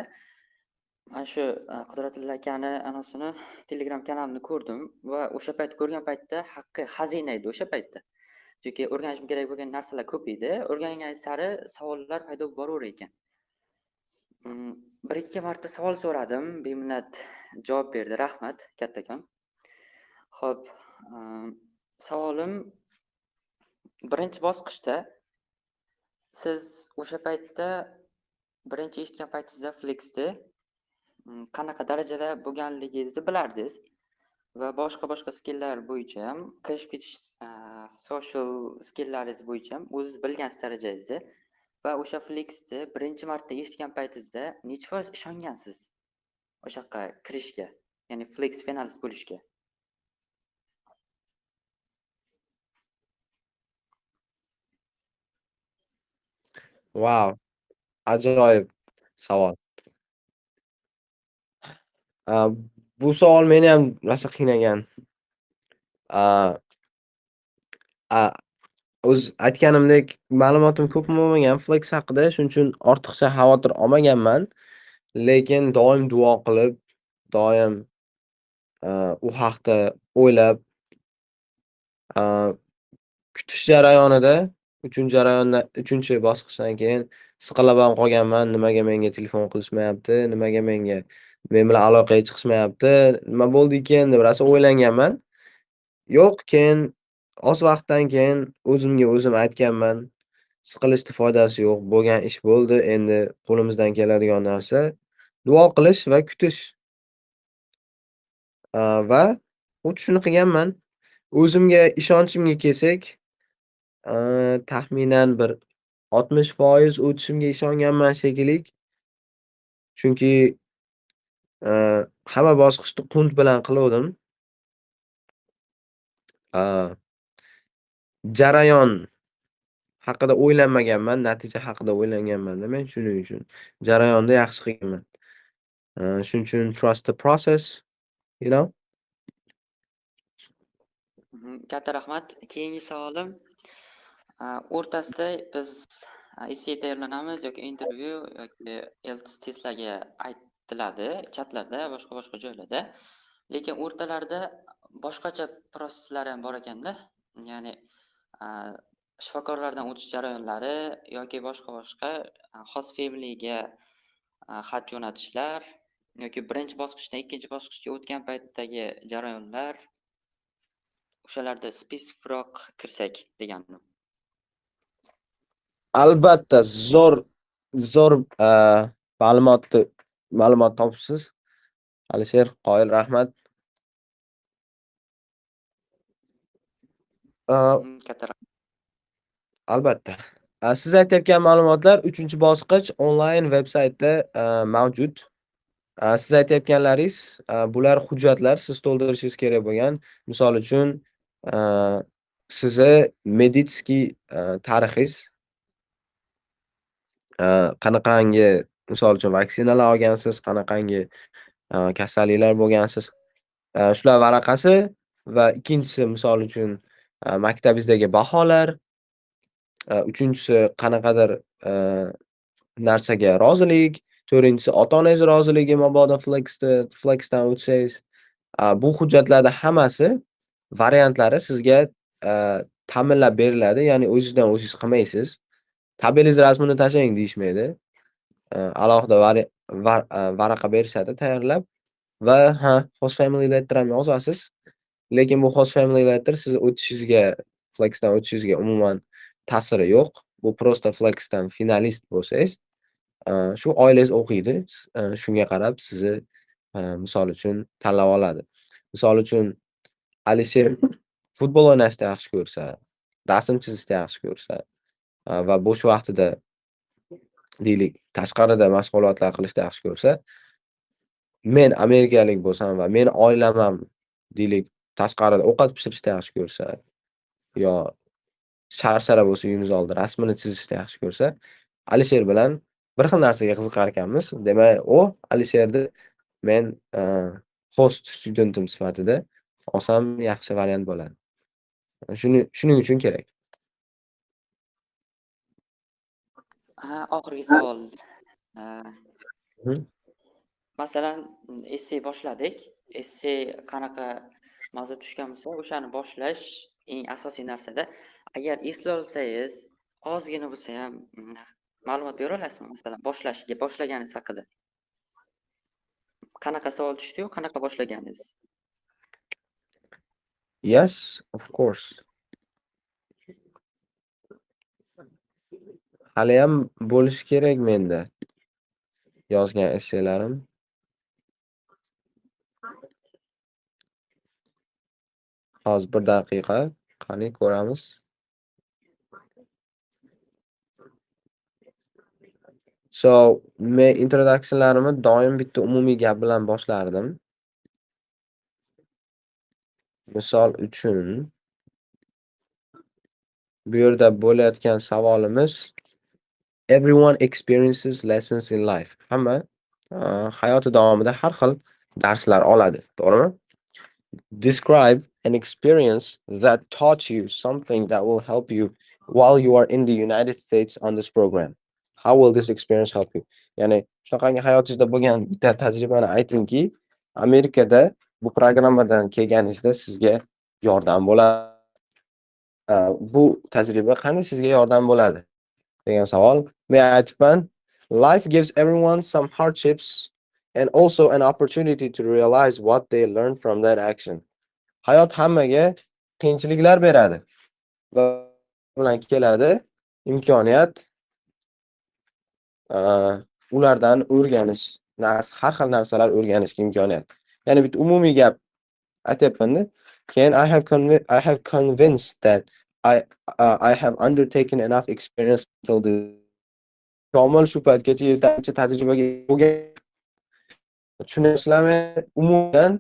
Speaker 3: mana shu Qudratulla akani anasini Telegram kanalini ko'rdim va o'sha payt ko'rgan paytda haqqi xazina edi o'sha paytda. Chunki o'rganishim kerak bo'lgan narsalar ko'p edi. O'rgangan sari savollar paydo bo'lib boraverar ekan. Bir ikki marta savol so'radim, beminnat javob berdi. Rahmat kattakon. Xo'p, savolim birinchi bosqichda siz o'sha paytda birinchi eshitgan paytingizda Flexda qanaqa darajada bo'lganligingizni bilardingiz va boshqa-boshqa skilllar bo'yicha ham kirishib ketish, social skilllaringiz bo'yicha ham o'zingiz bilgansiz darajangizni va o'sha Flexda birinchi marta eshitgan paytingizda necha foiz ishongansiz o'sha yoqqa kirishga, ya'ni Flex finalist bo'lishga?
Speaker 2: Wow, ajoyib savol. Bu savol meni ham rosa qiynagan. O'z aytganimdek, ma'lumotim ko'p bo'lmagan Flex haqida, shuning uchun ortiqcha xavotir olmaganman. Lekin doim duo qilib, doim u haqda o'ylab, kutish jarayonida, uchinchi bosqichdan keyin siqilib ham qolganman. Nimaga menga telefon qilishmayapti, nimaga men bilan aloqaga chiqishmayapti, nima bo'ldi ekan deb rosa o'ylanganman. Yo'q, keyin oz vaqtdan keyin o'zimga o'zim aytganman, siqilishni foydasi yo'q, bo'lgan ish bo'ldi, endi qo'limizdan keladigan narsa duo qilish va kutish. Va xuddi shuni qilganman. O'zimga ishonchimga kelsak, taxminan bir 60% o'tishimga ishonganman shekilli. Chunki hamma bosqichni qunt bilan qiluvdim. Jarayon Haqida o'ylanmaganman, natija haqida o'ylanganman-da men shuning uchun. Jarayonda yaxshi qilganman. Shuning uchun trust the process.
Speaker 3: Katta rahmat. Keyingi savolim, o'rtasida biz essay tayyorlanamiz yoki intervyu yoki IELTS testlarga aytiladi chatlarda, boshqa-boshqa joylarda. Lekin o'rtalarida boshqacha proseslar ham bor ekanda. Ya'ni shifokorlardan o'tish jarayonlari yoki boshqa-boshqa host familyga xat jo'natishlar yoki birinchi bosqichdan ikkinchi bosqichga o'tgan paytdagi jarayonlar, o'shalarda spesifikroq kirsak degandim.
Speaker 2: Albatta, zo'r zo'r ma'lumot topibsiz. Alisher, qoyil, rahmat.
Speaker 3: Katta rahmat.
Speaker 2: Albatta. Siz aytayotgan ma'lumotlar 3-bosqich onlayn veb-saytda mavjud. Siz aytayotganlaringiz, bular hujjatlar, siz to'ldirishingiz kerak bo'lgan. Misol uchun, sizni медицинский tarixingiz, qanaqangi, misol uchun, vaksinalar olgansiz, qanaqangi kasalliklar bo'lgansiz. Shular varaqasi va ikkinchisi, misol uchun, maktabingizdagi baholar, uchinchisi qanaqadir narsaga rozilik, to'rtinchisi ota-onangiz roziligi, mabodo FLEXdan o'tsangiz, bu hujjatlarni hammasi variantlari sizga ta'minlab beriladi. Ya'ni o'zingizdan o'zingiz qilmaysiz. Tabelingiz rasmini tashlang deyishmaydi. Alohida varaqa berishadi tayyorlab va ha, host family letter ham yozasiz. Lekin bu host family letter sizni o'tishingizga, FLEXdan o'tishingizga umuman ta'siri yo'q. Bu просто FLEXdan finalist bo'lsangiz, shu oilangiz o'qiydi. Shunga qarab sizni, misol uchun, tanlab oladi. Misol uchun, Alisher futbol o'ynashni yaxshi ko'rsa, rasm chizishni yaxshi ko'rsa va bo'sh vaqtida, deylik, tashqarida mashg'ulotlar qilishni yaxshi ko'rsa, men amerikalik bo'lsam va meni oilam ham, deylik, tashqarida ovqat pishirishni yaxshi ko'rsa yo sharshara bo'lsa uyimiz oldida rasmini chizishni yaxshi ko'rsa, Alisher bilan bir xil narsaga qiziqar ekanmiz. Demak, u Alisherni men host studentim sifatida olsam yaxshi variant bo'ladi. Shuning uchun kerak.
Speaker 3: Ha, oxirgi savol. Masalan, essay boshladik. Essay qanaqa mavzu tushgan bo'lsa, o'shani boshlash eng asosiy narsada. Agar eslay olsangiz, ozgina bo'lsa ham ma'lumot bera olasizmi? Masalan, boshlaganingiz haqida. Qanaqa savol tushdi-yu, qanaqa boshlaganingiz?
Speaker 2: Yes, of course. Haliyam bo'lishi kerak menda yozgan essaylarim. Hozir bir daqiqa, qani ko'ramiz. So, men introductionlarimni doim bitta umumiy gap bilan boshlardim. Misol uchun, bu yerda bo'layotgan savolimiz everyone experiences lessons in life. Hamma hayoti davomida har xil darslar oladi, to'g'rimi? Describe an experience that taught you something that will help you while you are in the United States on this program. How will this experience help you? Ya'ni shunaqangi hayotingizda bo'lgan bitta tajribani aytingki, Amerikada bu programmadan kelganingizda sizga yordam bo'ladi. Bu tajriba qanday sizga yordam bo'ladi degan savol. Men aytibman, life gives everyone some hardships and also an opportunity to realize what they learned from that action. Hayot hammaga qiyinchiliklar beradi va bilan keladi imkoniyat, ulardan o'rganish, har xil narsalar o'rganishga imkoniyat. Ya'ni bitta umumiy gap aytyapman-da. Keyin I have convinced that I have undertaken enough experience till the komil shu paytgacha yetarlicha tajribaga bo'lgan. Tushunyapsizlarmi? Umuman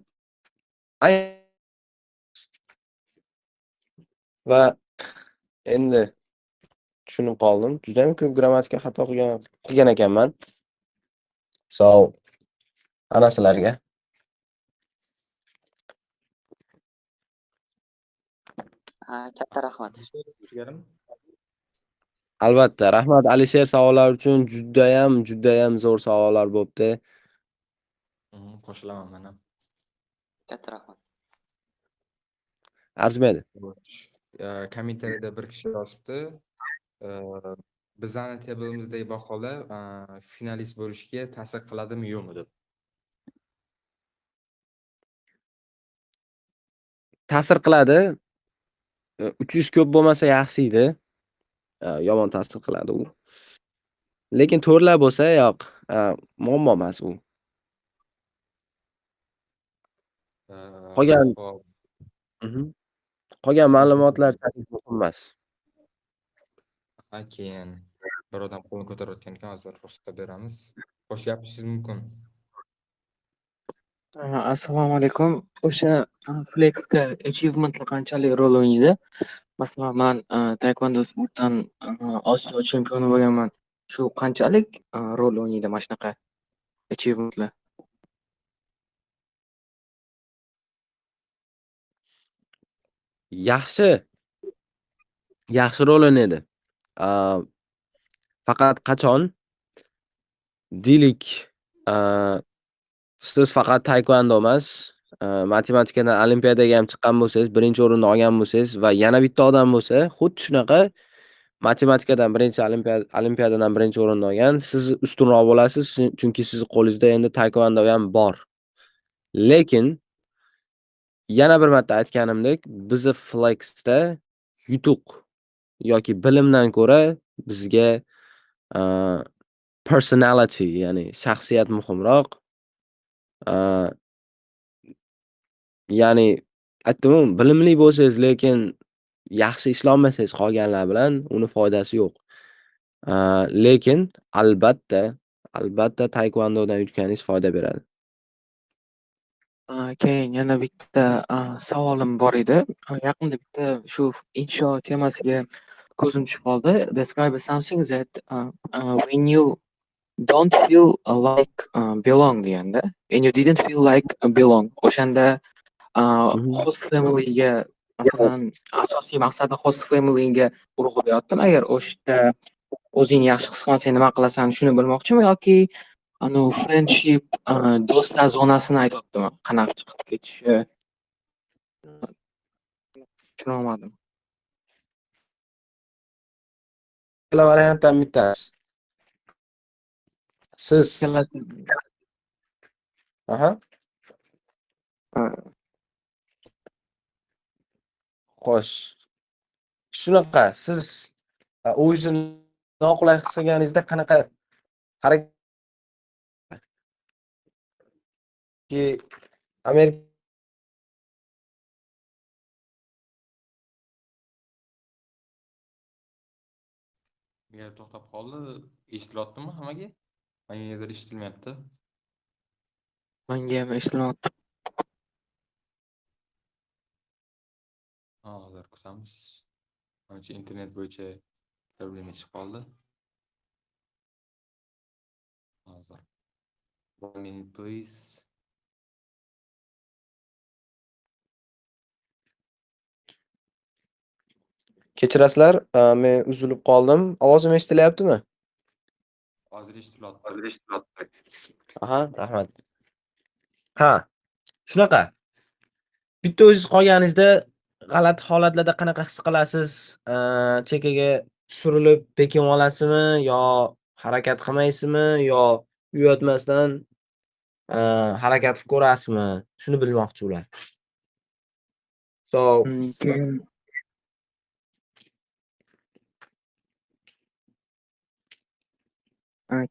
Speaker 2: va endi Tushunib qoldim. Judayam ko'p grammatika xato qilgan ekanman. So, ana sizlarga.
Speaker 3: Ha, katta rahmat.
Speaker 2: Albatta, rahmat Alisher savollar uchun, judayam, judayam zo'r savollar bo'pti.
Speaker 1: Qo'shilaman men ham.
Speaker 3: Katta rahmat.
Speaker 2: Arzimaydi.
Speaker 1: Kommentariyada bir kishi yozibdi. Bizani tabelimizdagi baholar finalist bo'lishga ta'sir qiladimi yo'qmi deb.
Speaker 2: Ta'sir qiladi. 300 ko'p bo'lmasa yaxshi edi. Yomon ta'sir qiladi u. Lekin to'rtlar bo'lsa yo'q, muammo emas u. Qolgan
Speaker 1: Hop.
Speaker 2: Qolgan ma'lumotlar muhim emas.
Speaker 1: Ha, keyin bir odam qo'lini ko'tarayotgan ekan, hozir ruxsat beramiz. Xo'sh, gapirishingiz mumkin.
Speaker 4: Assalomu alaykum. O'sha Flexga achievementlar qanchalik rol o'ynaydi? Masalan, man taekvondo sportdan Osiyo chempioni bo'lganman. Shu qanchalik rol o'ynaydi mana shunaqa achievementlar?
Speaker 2: Yaxshi. Yaxshi rol o'ynaydi. Faqat qachon? Deylik, siz faqat taekvondo emas, matematikadan olimpiadaga ham chiqqan bo'lsangiz, birinchi o'rinni olgan bo'lsangiz va yana bitta odam bo'lsa, xuddi shunaqa matematikadan birinchi olimpiadadan birinchi o'rinni olgan, siz ustunroq bo'lasiz, chunki sizni qo'lingizda endi taekvondo ham bor. Lekin yana bir marta aytganimdek, bizni Flexda yutuq yoki bilimdan ko'ra bizga personality, ya'ni shaxsiyat muhimroq. Ya'ni aytdim-ku, bilimli bo'lsangiz, lekin yaxshi ishlolmasangiz qolganlar bilan uni foydasi yo'q. Lekin albatta taekvondodan yutganingiz foyda beradi.
Speaker 4: Keyin yana bitta savolim bor edi. Yaqinda bitta shu insho temasiga ko'zim tushib qoldi. Describe something that when you don't feel like belong deganda, and you didn't feel like belong. O'shanda host familyga, masalan, asosiy maqsadi host familyga urg'u beryaptim. Agar o'sha yerda o'zingni yaxshi his qilmasang nima qilasan, shuni bilmoqchimi yoki anu friendship, do'stlar zonasini aytyaptimi? Qanaqa chiqib ketishi tushunolmadim.
Speaker 2: Ikkala variantdan bittasi. Siz
Speaker 4: Ikkalasi.
Speaker 2: Aha. Xo'sh. Shunaqa, siz o'zingizni noqulay his qilganingizda qanaqa harakat ki Amerika
Speaker 1: Nega to'xtab qoldi? Eshitilyaptimi hammaga? Menga negadir eshitilmayapti.
Speaker 4: Menga ham eshitilyapti.
Speaker 1: Hozir kutamiz. Manimcha internet bo'yicha problema chiqib qoldi. Hozir. 1 minute please.
Speaker 2: Kechirasizlar, men uzilib qoldim. Ovozim eshitilyaptimi?
Speaker 1: Hozir eshitilyapti.
Speaker 2: Aha, rahmat. Ha, shunaqa. Bitta o'zingiz qolganingizda g'alati holatlarda qanaqa his qilasiz? Chekkaga surilib bekinib olasizmi yo harakat qilmaysizmi yo uyatmasdan harakat qilib ko'rasizmi? Shuni bilmoqchi ular. So,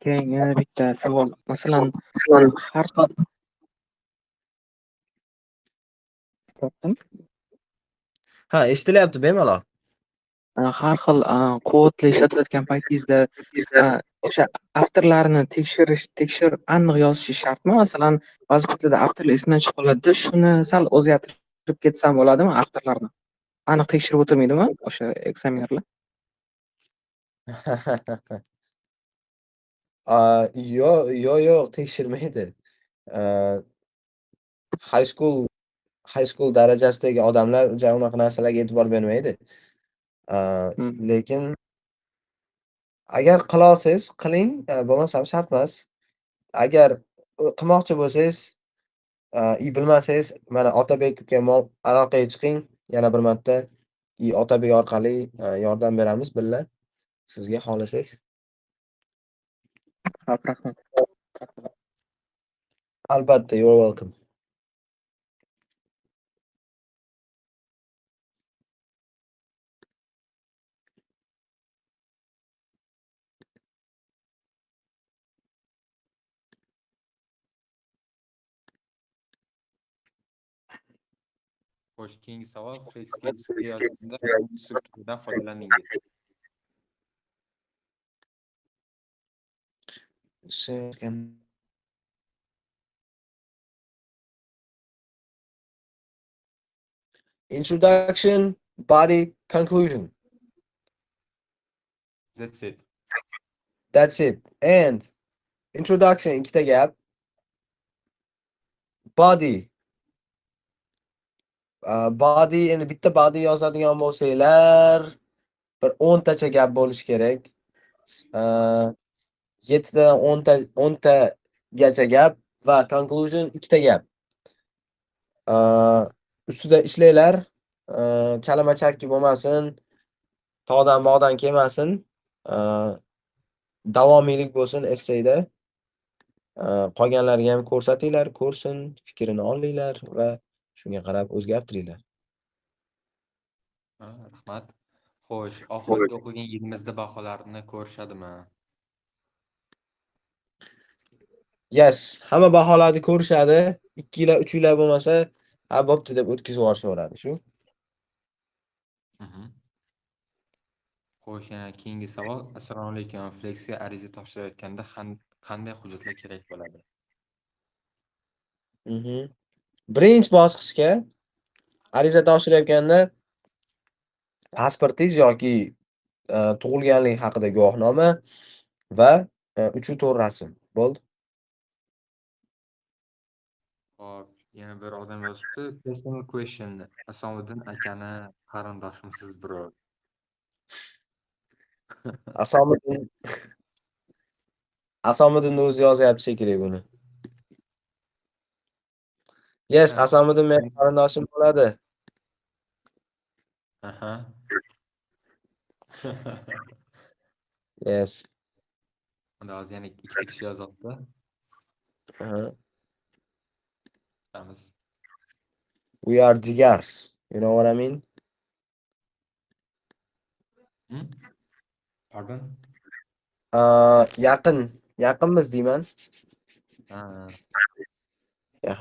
Speaker 4: Keyin yana bitta savol. Masalan, har xil Topdim.
Speaker 2: Ha, eshitilyapti bemalol.
Speaker 4: Har xil quvvatli ishlatayotgan paytingizda, o'sha avtorlarni tekshirish, tekshirib aniq yozishi shartmi? Masalan, ba'zi paytlarda avtorlar esimdan chiqib qoladida, shuni sal o'zgartirib ketsam bo'ladimi avtorlarni? Aniq tekshirib o'tirmaydimi o'sha eksaminerlar?
Speaker 2: Yo'q, tekshirmaydi. High school high school darajasidagi odamlar uncha unaqa narsalarga e'tibor bermaydi. Lekin agar qila olsangiz qiling, bo'lmasam shart emas. Agar qilmoqchi bo'lsangiz, и bilmasangiz, mana Otabek uka aloqaga chiqing yana bir marta. И Otabek orqali yordam beramiz birga sizga, xohlasangiz.
Speaker 4: Xo'p, rahmat.
Speaker 2: Albatta, you're welcome.
Speaker 1: Xo'sh, keyingi savol. FlexGa yozganda qanday strukturadan foydalandingiz?
Speaker 2: Second. Introduction, body, conclusion.
Speaker 1: That's it.
Speaker 2: That's it. And introduction ikkita gap. Body. Body endi bitta body yozadigan bo'lsanglar, bir 10 tacha gap bo'lishi kerak. 7 tadan 10 ta 10 tagacha gap va conclusion ikkita gap. Ustida ishlanglar. Chalama-chakki bo'lmasin, tog'dan bog'dan kelmasin. Davomiylik bo'lsin essayda. Qolganlarga ham ko'rsatinglar, ko'rsin, fikrini olinglar va shunga qarab o'zgartiringlar.
Speaker 1: Ha, rahmat. Xo'sh, oxirgi o'qigan yilimizda baholarni ko'rishadimi?
Speaker 2: Yes, hamma baholarni ko'rishadi. 2 yil, 3 yil bo'lmasa, ha bo'pti deb o'tkazib yuborishaveradi shu.
Speaker 1: Xo'sh, yana keyingi savol. Assalomu alaykum. FlexGa ariza topshirayotganda qanday hujjatlar kerak bo'ladi?
Speaker 2: Birinchi bosqichga ariza topshirayotganda pasportingiz yoki tug'ilganlik haqida guvohnoma va 3 u 4 rasm. Bo'ldi.
Speaker 1: Xo'p, yana bir odam yozibdi. Personal question. Asomiddin akani qarindoshimsiz, bro?
Speaker 2: Asomiddin o'zi yozyapti shekilli buni. Yes, Asomiddin mening qarindoshim bo'ladi.
Speaker 1: Aha.
Speaker 2: Yes.
Speaker 1: Unda hozir yana ikkita kishi yozyapti.
Speaker 2: Aha.
Speaker 1: Kutamiz.
Speaker 2: We are jigars. You know what I mean?
Speaker 1: Hmm? Pardon?
Speaker 2: Yaqin, yaqinmiz deyman.
Speaker 1: Ha.
Speaker 2: Yeah.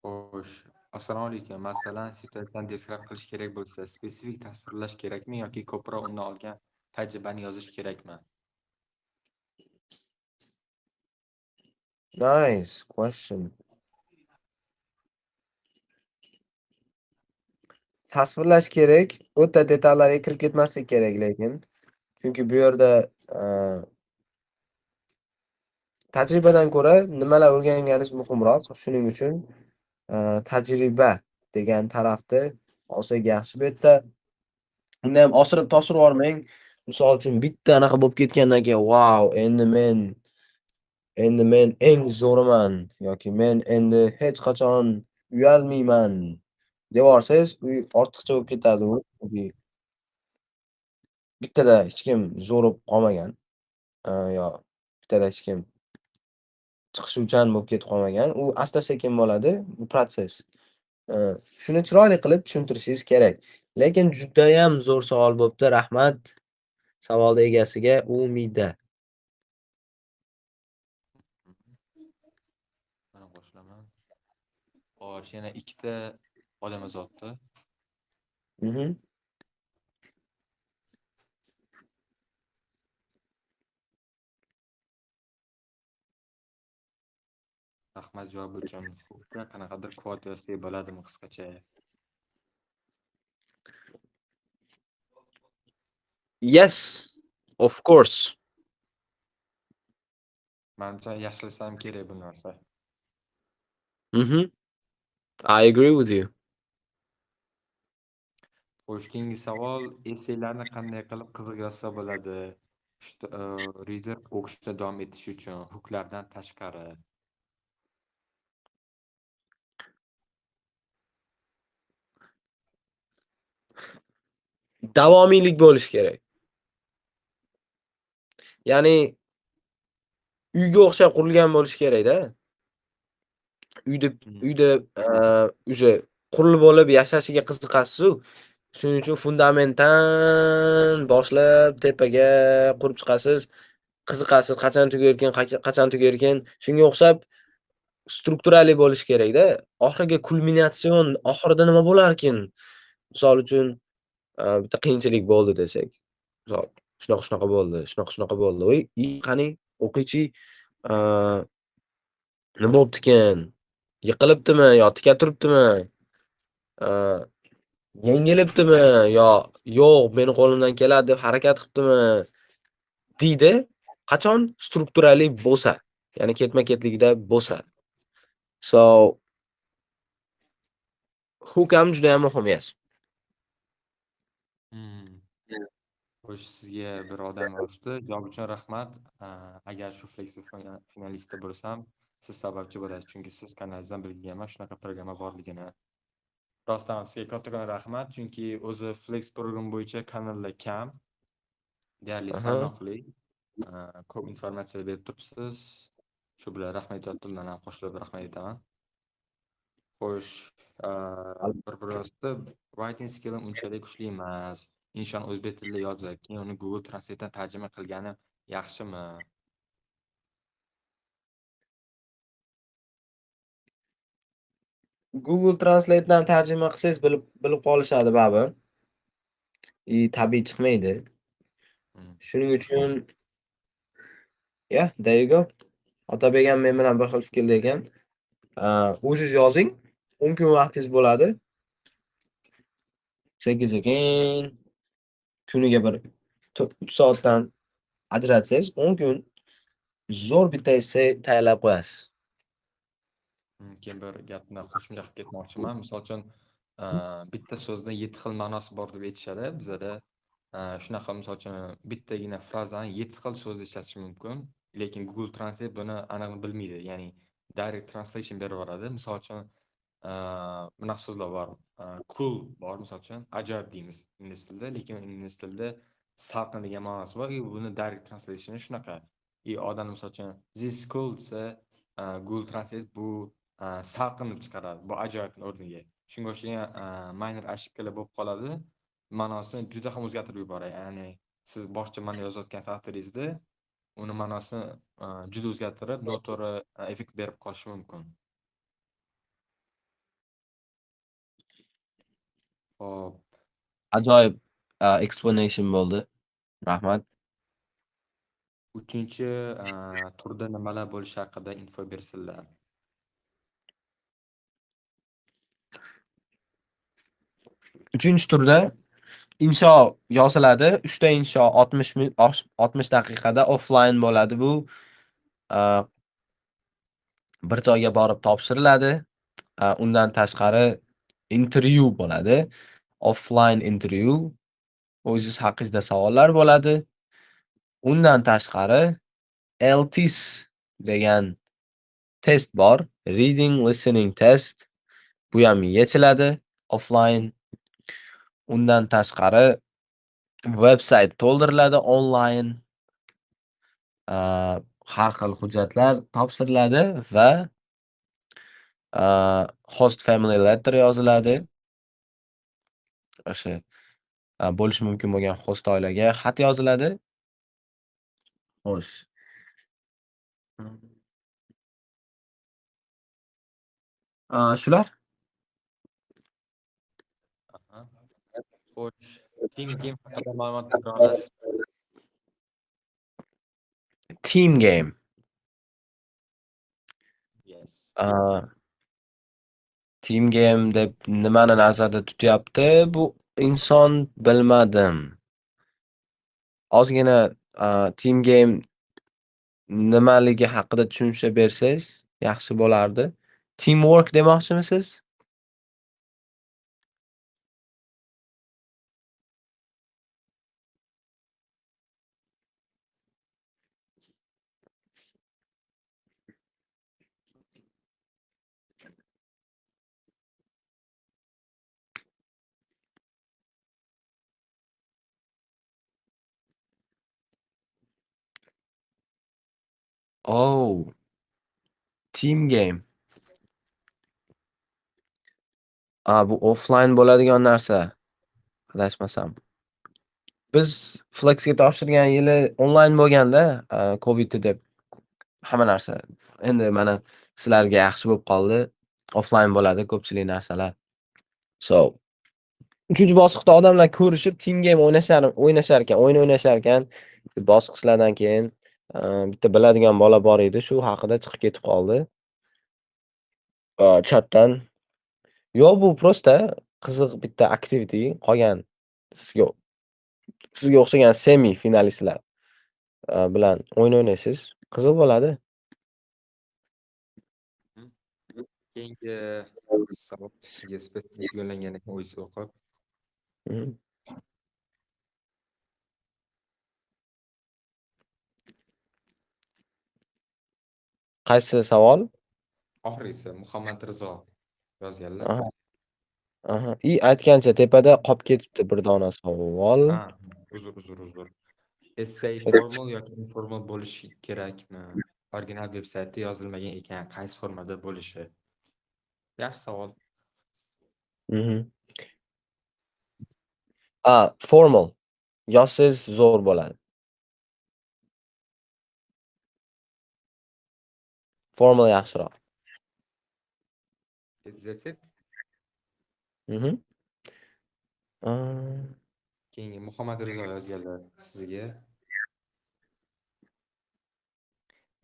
Speaker 1: Xo'sh, assalomu alaykum. Masalan, situatsiyani describe qilish kerak bo'lsa, spesifik tasvirlash kerakmi yoki ko'proq undan olgan tajribani yozish kerakmi?
Speaker 2: Nice question. Tasvirlash kerak, o'ta detallarga kirib ketmaslik kerak lekin. Chunki bu yerda tajribadan ko'ra nimalar o'rganganingiz muhimroq. Shuning uchun tajriba degan tarafni olsak yaxshi bu yerda. Unda ham oshirib toshirib yubormang. Misol uchun bitta anaqa bo'lib ketgandan keyin, "Wow, endi men eng zo'riman" yoki "Men endi hech qachon uyalmayman" deb yuborsangiz, u ortiqcha bo'lib ketadi u. Chunki bittada hech kim zo'r bo'lib qolmagan, yo bittada hech kim chiqishuvchan bo'lib ketib qolmagan. U asta-sekin bo'ladi, bu protsess. Shuni chiroyli qilib tushuntirishingiz kerak. Lekin judayam zo'r savol bo'pti, rahmat savolni egasiga, Umida.
Speaker 1: Mana qo'shilaman. Xo'sh, yana ikkita odam yozyapti. Rahmat javob uchun. Hookga qanaqadir quote yozsak bo'ladimi qisqacha?
Speaker 2: Yes, of course.
Speaker 1: Manimcha yaxshilasa ham kerak bu narsa.
Speaker 2: I agree with you.
Speaker 1: Xo'sh, keyingi savol, essaylarni qanday qilib qiziq yozsa bo'ladi? Reader o'qishda davom etishi uchun hooklardan tashqari.
Speaker 2: Davomiylik bo'lishi kerak. Ya'ni uyga o'xshab qurilgan bo'lishi kerak-da. Uyda уже qurilib bo'lib yashashiga qiziqasiz-u. Shuning uchun fundamentdan boshlab tepaga qurib chiqasiz, qiziqasiz, qachon tugarkin, qachon tugarkin. Shunga o'xshab strukturali bo'lishi kerak-da. Oxiriga kulminatsion, oxirida nima bo'larkin? Misol uchun, bitta qiyinchilik bo'ldi desak, misol shunaqa bo'ldi, shunaqa bo'ldi. Voy, qani o'quvchi, nima bo'ptikin? Yiqilibdimi yo tika turibdimi? Yengilibdimi yo yo'q, meni qo'limdan keladi deb harakat qilibdimi deydi. Qachon strukturali bo'lsa, ya'ni ketma-ketlikda bo'lsa. So hook ham juda ham muhim, yes.
Speaker 1: Xo'sh, sizga bir odam yozibdi. Javob uchun rahmat. Agar shu Flexi finalistda bo'lsam, siz sababchi bo'lasiz, chunki siz kanalingizdan bilganman shunaqa programma borligini. Rostdan sizga kattakon rahmat, chunki o'zi Flex program bo'yicha kanallar kam, deyarli sanoqli. Ko'p informatsiya berib turibsiz. Shu bilan rahmat aytyaptim, ham qo'shilib rahmat aytaman. Xo'sh, bir yozibdi, writing skillim unchalik kuchli emas. Inshoni o'zbek tilida yozib, keyin uni Google Translate'dan tarjima qilgani yaxshimi?
Speaker 2: Google Translate'dan tarjima qilsangiz bilib qolishadi baribir. Tabiiy chiqmaydi. Shuning uchun yeah, there you go. Otabek ham men bilan bir xil fikrda ekan. O'zingiz yozing. 10 kun vaqtingiz bo'ladi. Sekin-sekin kuniga bir 3 soatdan ajratsangiz 10 kun zo'r bitta essay tayyorlab qo'yasiz.
Speaker 1: Keyin bir gapni qo'shimcha qilib ketmoqchiman. Misol uchun, bitta so'zda 7 xil ma'nosi bor deb aytishadi bizada. Shunaqa misol uchun bittagina frazani 7 xil so'z ishlatish mumkin, lekin Google Translate buni aniq bilmaydi. Ya'ni direct translation berib yuboradi. Misol uchun, bunaqa so'zlar bor. Cool bor, misol uchun, ajoyib deymiz ingliz tilida, lekin ingliz tilida salqin degan ma'nosi bor. Buni direct translationi shunaqa. Odam misol uchun this cool desa, Google Translate bu salqin deb chiqaradi. Bu ajoyibning o'rniga. Shunga o'xshagan minor ошибkalar bo'lib qoladi. Ma'nosini juda ham o'zgartirib yuboradi. Ya'ni siz boshqa ma'no yozayotgan taqdiringizda uni ma'nosini juda o'zgartirib, noto'g'ri effekt berib qolishi mumkin. Xo'p.
Speaker 2: Ajoyib explanation bo'ldi. Rahmat.
Speaker 1: 3-chi turda nimalar bo'lishi haqida info bersinlar.
Speaker 2: 3-chi turda insho yoziladi. 3 ta insho 60 daqiqada offline bo'ladi bu. Bir joyga borib topshiriladi. Undan tashqari intervyu bo'ladi. Offline intervyu. O'zingiz haqingizda savollar bo'ladi. Undan tashqari LTS degan test bor. Reading, listening test. Bu ham yechiladi offline. Undan tashqari website to'ldiriladi onlayn. Har xil hujjatlar topshiriladi va host family letter yoziladi. O'sha bo'lishi mumkin bo'lgan host oilaga xat yoziladi. Xo'sh. Shular.
Speaker 1: Xo'sh, Team Game haqida ma'lumot bera olasiz?
Speaker 2: Team Game.
Speaker 1: Yes.
Speaker 2: Team game deb nimani nazarda tutyapti bu inson, bilmadim. Ozgina team game nimaligi haqida tushuncha bersangiz yaxshi bo'lardi. Teamwork demoqchimisiz? Oh. Team game. A, bu offline bo'ladigan narsa, adashmasam. Biz Flexga topshirgan yili onlayn bo'lganda, Covidni deb hamma narsa. Endi mana sizlarga yaxshi bo'lib qoldi. Offline bo'ladi ko'pchilik narsalar. So, 3-bosqichda odamlar ko'rishib team game o'ynashar ekan, o'yin o'ynashar ekan. Bosqichlardan keyin bitta biladigan bola bor edi, shu haqida chiqib ketib qoldi. Chatdan. Yo'q, bu prosta qiziq bitta activity qolgan sizga o'xshagan semi finalistlar bilan o'yin o'ynaysiz. Qiziq bo'ladi.
Speaker 1: Keyingi savol sizga spesifik yo'llangan ekan, o'zingiz o'qib.
Speaker 2: Qaysi savol?
Speaker 1: Oxirgisi Muhammad Rizo yozganlar.
Speaker 2: Aha. Aha. I aytgancha tepada qolib ketibdi bir dona savol.
Speaker 1: Ha, uzr. Essay formal yoki informal bo'lishi kerakmi? Original veb-saytda yozilmagan ekan, qaysi formada bo'lishi? Yaxshi savol.
Speaker 2: A, formal yozsangiz zo'r bo'ladi. Formal yaxshiroq.
Speaker 1: That's it. Keyingi Muhammad Rizo yozganlar sizga.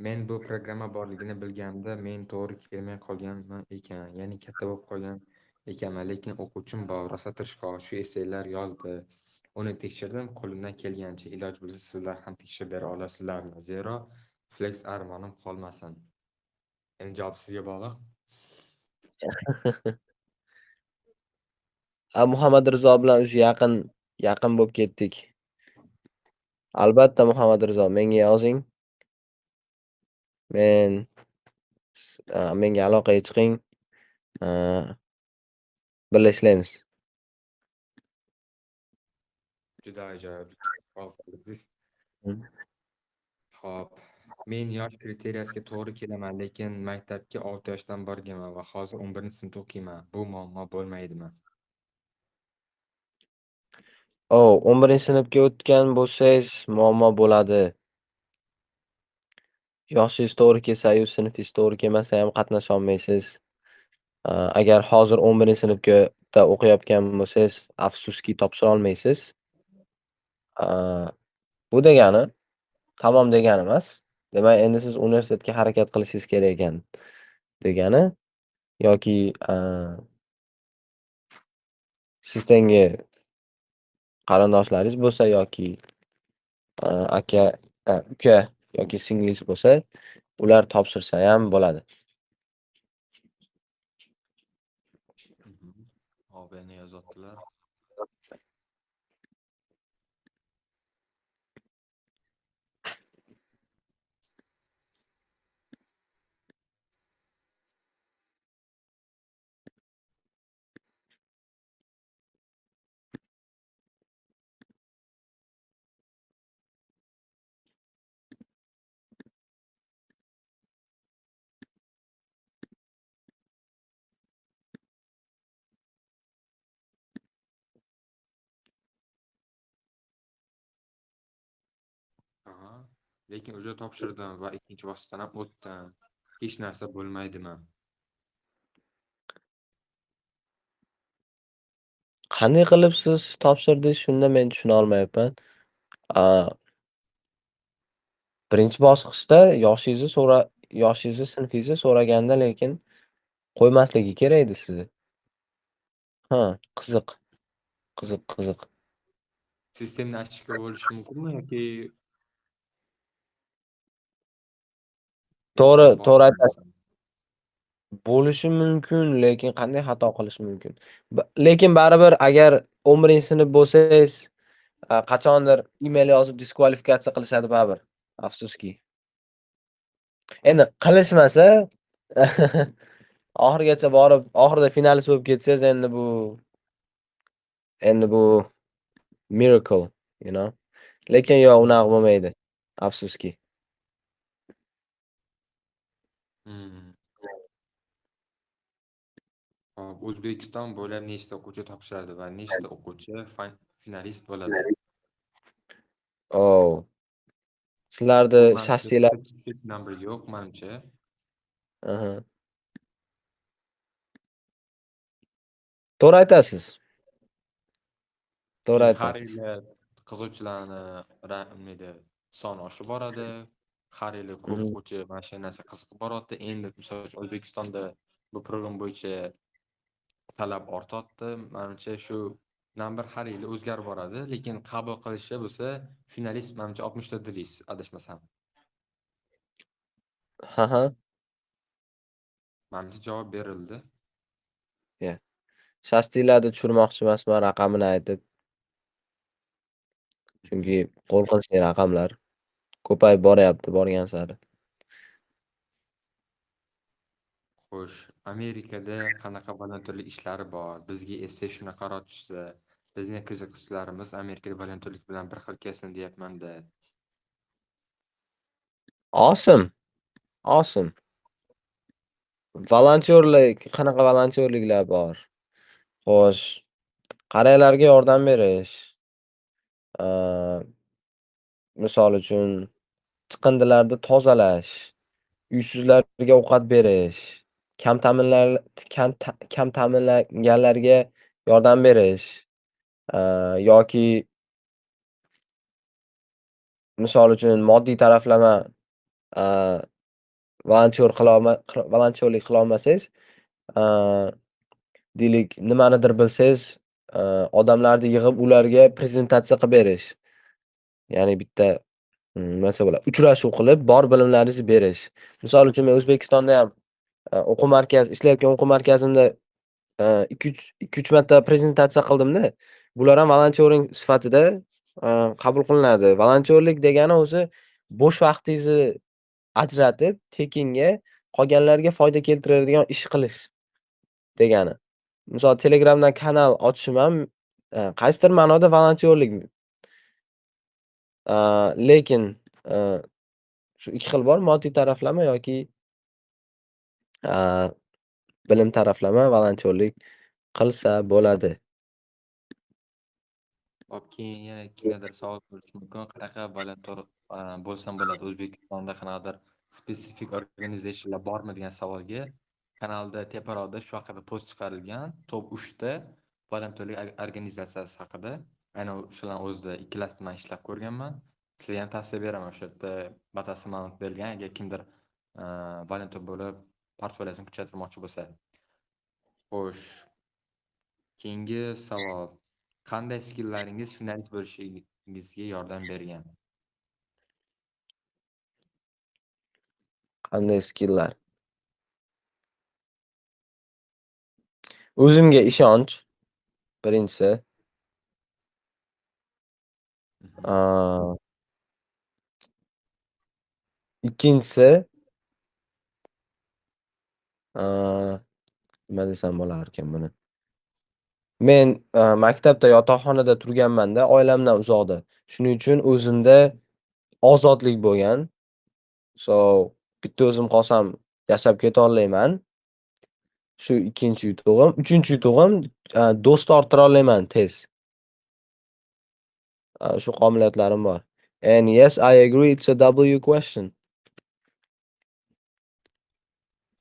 Speaker 1: Men bu programma borligini bilganimda men to'g'ri kelmay qolganman ekan, ya'ni katta bo'lib qolgan ekanman, lekin o'quvchim bor, rosa tirishqoq, shu essaylar yozdi. Uni tekshirdim, qo'limdan kelgancha, iloj bo'lsa sizlar ham tekshirib bera olasizlarmi? Zero flex armonim qolmasin. Endi javob sizga bog'liq.
Speaker 2: Muhammad Rizo bilan o'sha yaqin bo'lib ketdik. Albatta Muhammad Rizo, menga yozing. Menga aloqaga chiqing. Birga ishlaymiz.
Speaker 1: Juda ajoyib. Xo'p, men yosh kriteriyasiga to'g'ri kelaman, lekin maktabga 6 yoshdan borganman va hozir 11-sinfda o'qiyman. Bu muammo bo'lmaydimi?
Speaker 2: 11-sinfga o'tgan bo'lsangiz muammo bo'ladi. Yoshingiz to'g'ri kelsa-yu, sinfingiz to'g'ri kelmasa ham qatnasha olmaysiz. Agar hozir 11-sinfda o'qiyotgan bo'lsangiz, afsuski topshira olmaysiz. Bu degani tamom degani emas. Demak, endi siz universitetga harakat qilishingiz kerak ekan degani yoki siz tengi qarindoshlaringiz bo'lsa yoki aka, uka yoki singlingiz bo'lsa, ular topshirsa ham bo'ladi.
Speaker 1: Hop, yana yozibdilar. Lekin o'sha topshirdim va ikkinchi bosqichdan ham o'tdim. Hech narsa bo'lmaydimi?
Speaker 2: Qanday qilib siz topshirdingiz, shunda men tushuna olmayapman. Birinchi bosqichda yoshingizni Yoshingizni, sinfingizni so'raganda lekin qo'ymasligi kerak edi sizni. Ha, qiziq. Qiziq, qiziq.
Speaker 1: Системный ошибка bo'lishi mumkinmi yoki
Speaker 2: To'g'ri,
Speaker 1: bormi
Speaker 2: to'g'ri aytasiz.
Speaker 1: narsa?
Speaker 2: Bo'lishi mumkin, lekin qanday xato qilish mumkin? Lekin baribir agar 11-sinf bo'lsangiz, qachondir email yozib diskvalifikatsiya qilishadi baribir. Afsuski. Endi qilishmasa oxirigacha borib, oxirida finalist bo'lib ketsangiz, endi bu miracle. Lekin yo'q, unaqa bo'lmaydi. Afsuski.
Speaker 1: Hop, O'zbekiston bo'ylab nechta o'quvchi topshiradi va nechta o'quvchi finalist bo'ladi?
Speaker 2: Oh. Sizlarni
Speaker 1: Bu manimcha
Speaker 2: shastiylar
Speaker 1: specific number yo'q manimcha.
Speaker 2: Aha. To'g'ri aytasiz. To'g'ri
Speaker 1: Chunki har
Speaker 2: aytasiz.
Speaker 1: yili qiziquvchilarni nima edi, soni oshib boradi. Har yili ko'p o'quvchi mana shu narsa qiziqib boryapti. Endi misol uchun O'zbekistonda bu program bo'yicha talab ortyapti. Manimcha shu number har yili o'zgarib boradi, lekin qabul qilishi bo'lsa finalist manimcha 60 ta dedingiz, adashmasam.
Speaker 2: Ha.
Speaker 1: Manimcha javob berildi.
Speaker 2: Yeah. Shastiylarni tushirmoqchi emasman raqamini aytib. Chunki qo'rqinchli raqamlar ko'payib boryapti borgan sari.
Speaker 1: Xo'sh, Amerikada qanaqa volontyorlik ishlari bor? Bizga esa shunaqaroq tushsa, bizning qiziqishlarimiz Amerikada volontyorlik bilan bir xil kelsin deyapman-da.
Speaker 2: Awesome. Awesome. Volontyorlik, qanaqa volontyorliklar bor? Xo'sh, qariyalarga yordam berish. Misol uchun chiqindilarni tozalash, uysizlarga ovqat berish, kam ta'minlanganlarga yordam berish, yoki misol uchun moddiy taraflama volontyor qila volontyorlik qilolmasangiz, deylik, nimanidir bilsangiz, odamlarni yig'ib ularga prezentatsiya qilib berish. Ya'ni bitta nima desa bo'ladi, uchrashuv qilib, bor bilimlaringizni berish. Misol uchun men O'zbekistonda ham o'quv markaz ishlayotgan o'quv markazimda 2-3 marta prezentatsiya qildimda. Bular ham volontyering sifatida qabul qilinadi. Volontyorlik degani o'zi bo'sh vaqtingizni ajratib, tekinga qolganlarga foyda keltiradigan ish qilish degani. Misol Telegramdan kanal ochishim ham qaysidir ma'noda volontyorlik. Lekin shu ikki xil bor: moddiy taraflama yoki bilim taraflama volontyorlik qilsa bo'ladi.
Speaker 1: Hop, keyin yana kimgadir savol bo'lishi mumkin. Qanaqa volontyor bo'lsam bo'ladi? O'zbekistonda qanaqadir specific organizationlar bormi degan savolga kanalda teparoqda shu haqida post chiqarilgan. Top 3 ta volontyorlik organizatsiyasi haqida. Aynan o'shalarni o'zida ikkalasida man ishlab ko'rganman. Sizlarga ham tavsiya beraman. O'sha yerda batafsil ma'lumot berilgan. Agar kimdir volontyor bo'lib portfoliosini kuchaytirmoqchi bo'lsa. Xo'sh. Keyingi savol. Qanday skilllaringiz finalist bo'lishingizga yordam bergan?
Speaker 2: Qanday skilllar? O'zimga ishonch birinchisi. Ikkinchisi, nima desam bo'larkan buni? Men maktabda yotoqxonada turganman-da, oilamdan uzoqda. Shuning uchun o'zimda ozodlik bo'lgan. So, bitta o'zim qolsam yashab keta olmayman. Shu ikkinchi yutug'im. Uchinchi yutug'im, do'st orttira olmayman tez. Shu qobiliyatlarim bor. And yes, I agree, it's a W question.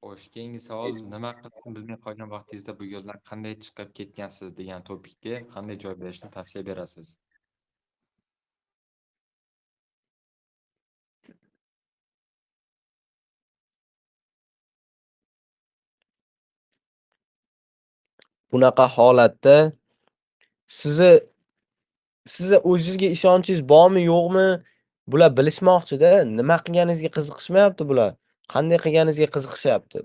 Speaker 1: Xo'sh, keyingi savol, nima qilishni bilmay qolgan vaqtingizda bu yo'ldan qanday chiqib ketgansiz degan topikka qanday javob berishni tavsiya berasiz?
Speaker 2: Bunaqa holatda sizni o'zingizga ishonchingiz bormi, yo'qmi? Bular bilishmoqchi-da, nima qilganingizga qiziqishmayapti bular. Qanday qilganingizga qiziqishyapti.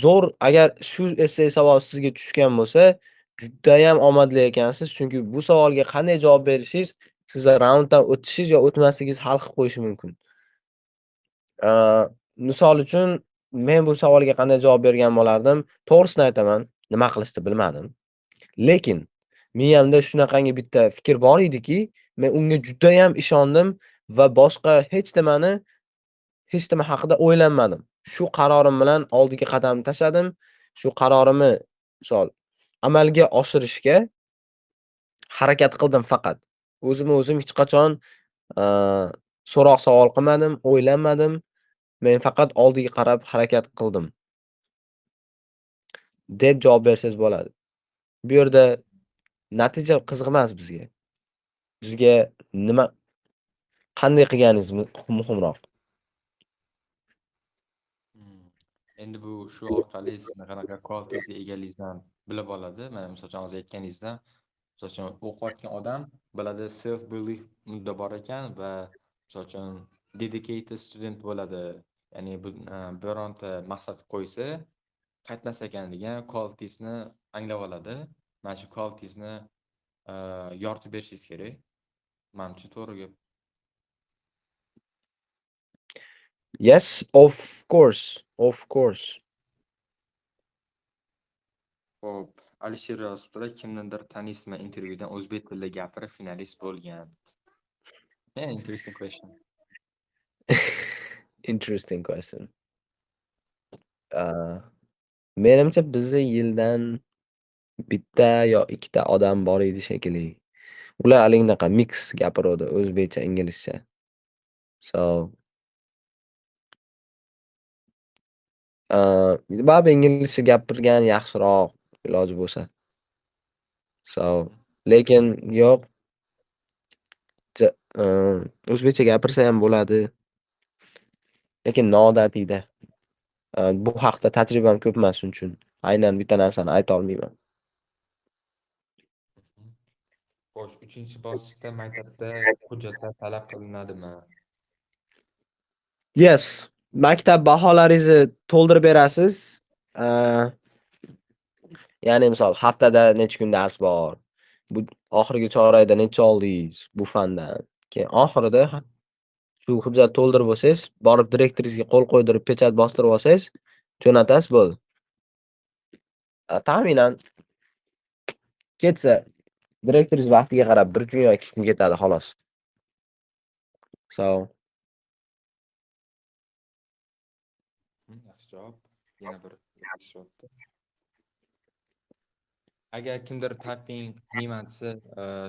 Speaker 2: Zo'r, agar shu essay savol sizga tushgan bo'lsa, judayam omadli ekansiz, chunki bu savolga qanday javob berishingiz sizni raunddan o'tishingiz yo o'tmasligingiz hal qilib qo'yishi mumkin. Misol uchun, men bu savolga qanday javob bergan bo'lardim? To'g'risini aytaman, nima qilishni bilmadim. Lekin miyamda shunaqangi bitta fikr bor ediki, men unga judayam ishondim va boshqa hech nima haqida o'ylanmadim. Shu qarorim bilan oldiga qadam tashladim. Shu qarorimni misol amalga oshirishga harakat qildim faqat. O'zimni o'zim hech qachon so'roq savol qilmadim, o'ylanmadim. Men faqat oldiga qarab harakat qildim. Deb javob bersangiz bo'ladi. Bu yerda natija qiziq emas bizga. Bizga nima, qanday qilganingiz muhimroq.
Speaker 1: Endi bu shu orqali sizni qanaqa qualityga egaligingizdan bilib oladi. Mana misol uchun hozir aytganingizdan, misol uchun o'qiyotgan odam biladi, self belief unda bor ekan va misol uchun dedicated student bo'ladi. Ya'ni bu bironta maqsad qo'ysa, qaytmas ekan degan quality'sini anglab oladi. Mana shu quality'sini yoritib berishingiz kerak. Manimcha to'g'ri gap.
Speaker 2: Yes, of course, of course.
Speaker 1: Xo'p, Alisher yozibdilar, kimnidir taniysizmi intervyudan o'zbek tilida gapirib finalist bo'lgan. Yeah, interesting question.
Speaker 2: Interesting question. Menimcha bizni yildan bitta yo ikkita odam bor edi shekilli. Ular haligi mix gapiruvdi, o'zbekcha, inglizcha. So baribir inglizcha gapirgan yaxshiroq iloji bo'lsa. So, lekin yo'q. O'zbekcha gapirsa ham bo'ladi. Lekin noodatiy-da. Bu haqda tajribam ko'p emas, shuning uchun aynan bitta narsani ayta olmayman.
Speaker 1: Xo'sh, 3-bosqichda maktabda hujjatlar talab qilinadimi?
Speaker 2: Yes, maktab baholaringizni to'ldirib berasiz. Ya'ni misol haftada necha kun dars bor, bu oxirgi chorakda necha oldingiz bu fandan. Keyin oxirida shu hujjat to'ldirib bo'lsangiz, borib direktoringizga qo'l qo'ydirib, pechat bostirib olsangiz, jo'natasiz, bo'ldi. Taxminan ketsa direktoringiz vaqtiga qarab 1 kun yo 2 kun ketadi, xolos. So
Speaker 1: yaxshi javob. Yana bir yaxshi javobdi. Agar kimdir typing qilmayman desa,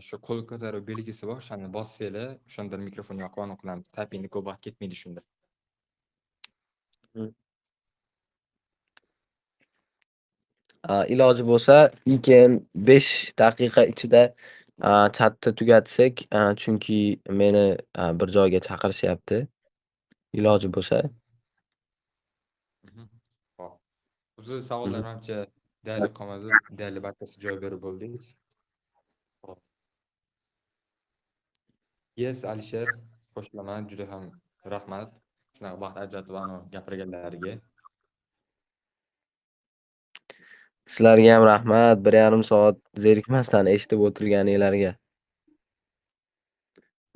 Speaker 1: shu qo'l ko'taruv belgisi bor, o'shani bossanglar, o'shanda mikrofonni yoqib aniq qilamiz. Typingda ko'p vaqt ketmaydi shunda.
Speaker 2: Iloji bo'lsa, keyin 5 daqiqa ichida chatni tugatsak, chunki meni bir joyga chaqirishyapti. Iloji bo'lsa.
Speaker 1: Xo'p. O'zi savollar manimcha deyarli qolmadi, deyarli barchasi javob berib bo'ldingiz. Xo'p. Yes, Alisher, qo'shilaman, juda ham rahmat. Shunaqa vaqt ajratib gapirganlariga.
Speaker 2: Sizlarga ham rahmat, 1,5 soat zerikmasdan eshitib o'tirganinglarga.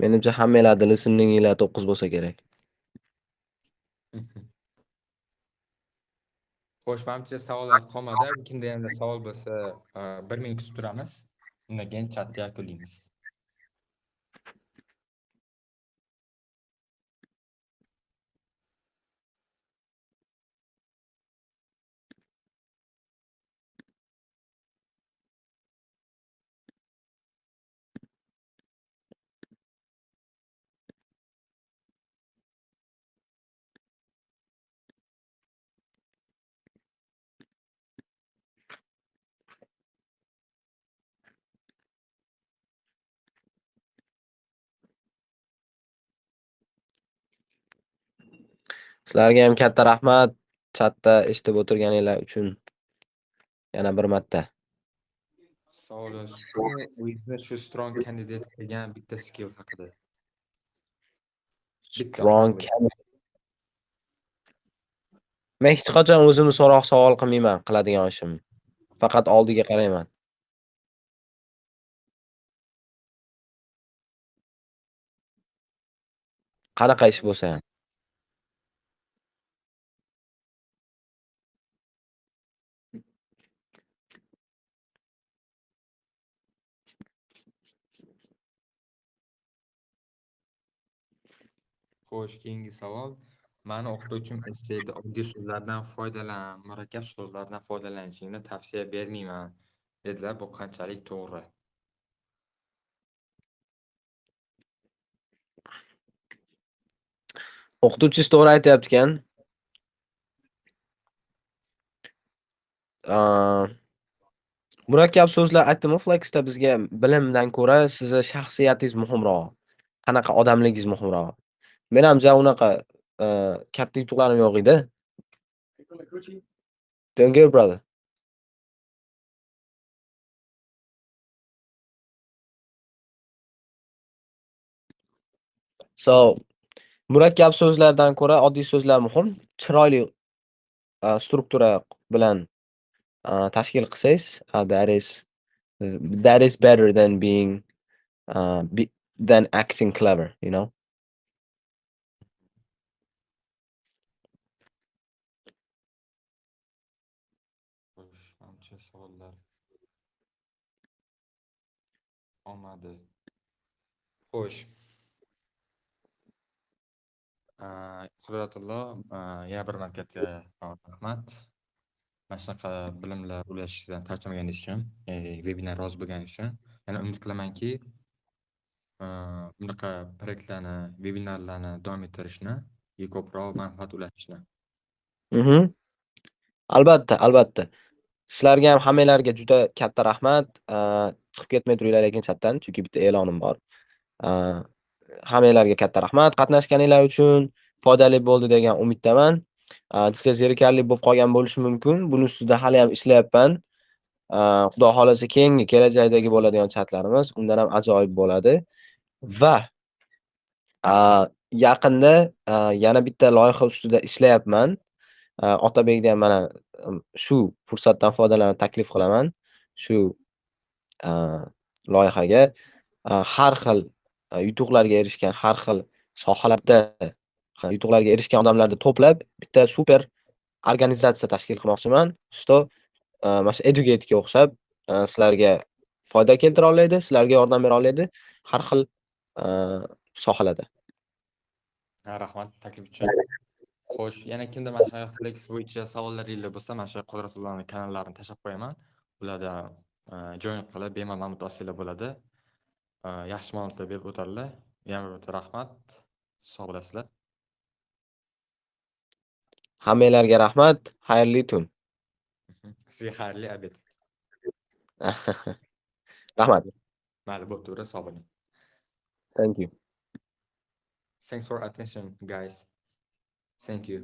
Speaker 2: Menimcha hammanglarni listeninglar 9 bo'lsa kerak.
Speaker 1: Xo'sh, manimcha savollar qolmadi. Kimda yana savol bo'lsa, 1 minut kutib turamiz. Undan keyin chatni yakunlaymiz.
Speaker 2: Sizlarga ham katta rahmat chatda eshitib o'tirganinglar uchun yana bir marta.
Speaker 1: Savol yozishdi. O'zingizni shu strong candidate qilgan bitta skill haqida. Bitta
Speaker 2: Strong
Speaker 1: olib.
Speaker 2: Candidate. Men hech qachon o'zimni so'roq savol qilmayman qiladigan ishim. Faqat oldiga qarayman. Qanaqa ish bo'lsa ham.
Speaker 1: Xo'sh, keyingi savol. Mani o'qituvchim esseyda oddiy so'zlardan foydalan, murakkab so'zlardan foydalanishingni tavsiya bermayman, dedilar. Bu qanchalik to'g'ri?
Speaker 2: O'qituvchingiz to'g'ri aytyapti ekan. Murakkab so'zlar aytdim-ku, Flexda bizga bilimdan ko'ra sizni shaxsiyatingiz muhimroq. Qanaqa odamligingiz muhimroq. Men ham ja unaqa katta yutuqlarim yo'q edi. Doing good, brother. So, murakkab so'zlardan ko'ra oddiy so'zlar muhim. Chiroyli struktura bilan tashkil qilsangiz, that is better than being be, than acting clever.
Speaker 1: Xo'sh, ancha savollar olmadi. Xo'sh. Qudratullo, yana bir marta katta rahmat. Mana shunaqa bilimlar ulashishdan charchamaganingiz uchun, webinar rozi bo'lganingiz uchun. Yana umid qilamanki, bunaqa proyektlarni, webinarlarni davom ettirishni, ko'proq manfaat ulashishni.
Speaker 2: Albatta, albatta. Sizlarga ham, hammanglarga juda katta rahmat. Chiqib ketmay turinglar lekin chatdan, chunki bitta e'lonim bor. Hammanglarga katta rahmat qatnashganinglar uchun. Foydali bo'ldi degan umiddaman. Juda zerikarli bo'lib qolgan bo'lishi mumkin. Buni ustida hali ham ishlayapman. Xudo xohlasa, keyingi kelajakdagi bo'ladigan chatlarimiz undan ham ajoyib bo'ladi. Va yaqinda yana bitta loyiha ustida ishlayapman. Otabekni ham mana shu fursatdan foydalanib taklif qilaman. Shu loyihaga har xil yutuqlarga erishgan, har xil sohalarda yutuqlarga erishgan odamlarni to'plab, bitta super organizatsiya tashkil qilmoqchiman. Что mana shu Edugate'ga o'xshab sizlarga foyda keltira oladi, sizlarga yordam bera oladi har xil sohalarda.
Speaker 1: Ha, rahmat taklif uchun. Xo'sh, yana kimda mana shunaqa Flex bo'yicha savollaringlar bo'lsa, mana shu Qudratullohning kanallarini tashlab qo'yaman. Ularda join qilib, bemalol ma'lumot olsanglar bo'ladi. Yaxshi ma'lumotlar berib o'tadilar. Yana bir marta rahmat. Sog' bo'lasizlar.
Speaker 2: Hammanglarga rahmat. Xayrli tun.
Speaker 1: Sizga xayrli обед.
Speaker 2: Rahmat.
Speaker 1: Mayli, bo'pti, ura, sog' bo'ling.
Speaker 2: Thank you.
Speaker 1: Thanks for attention, guys. Thank you.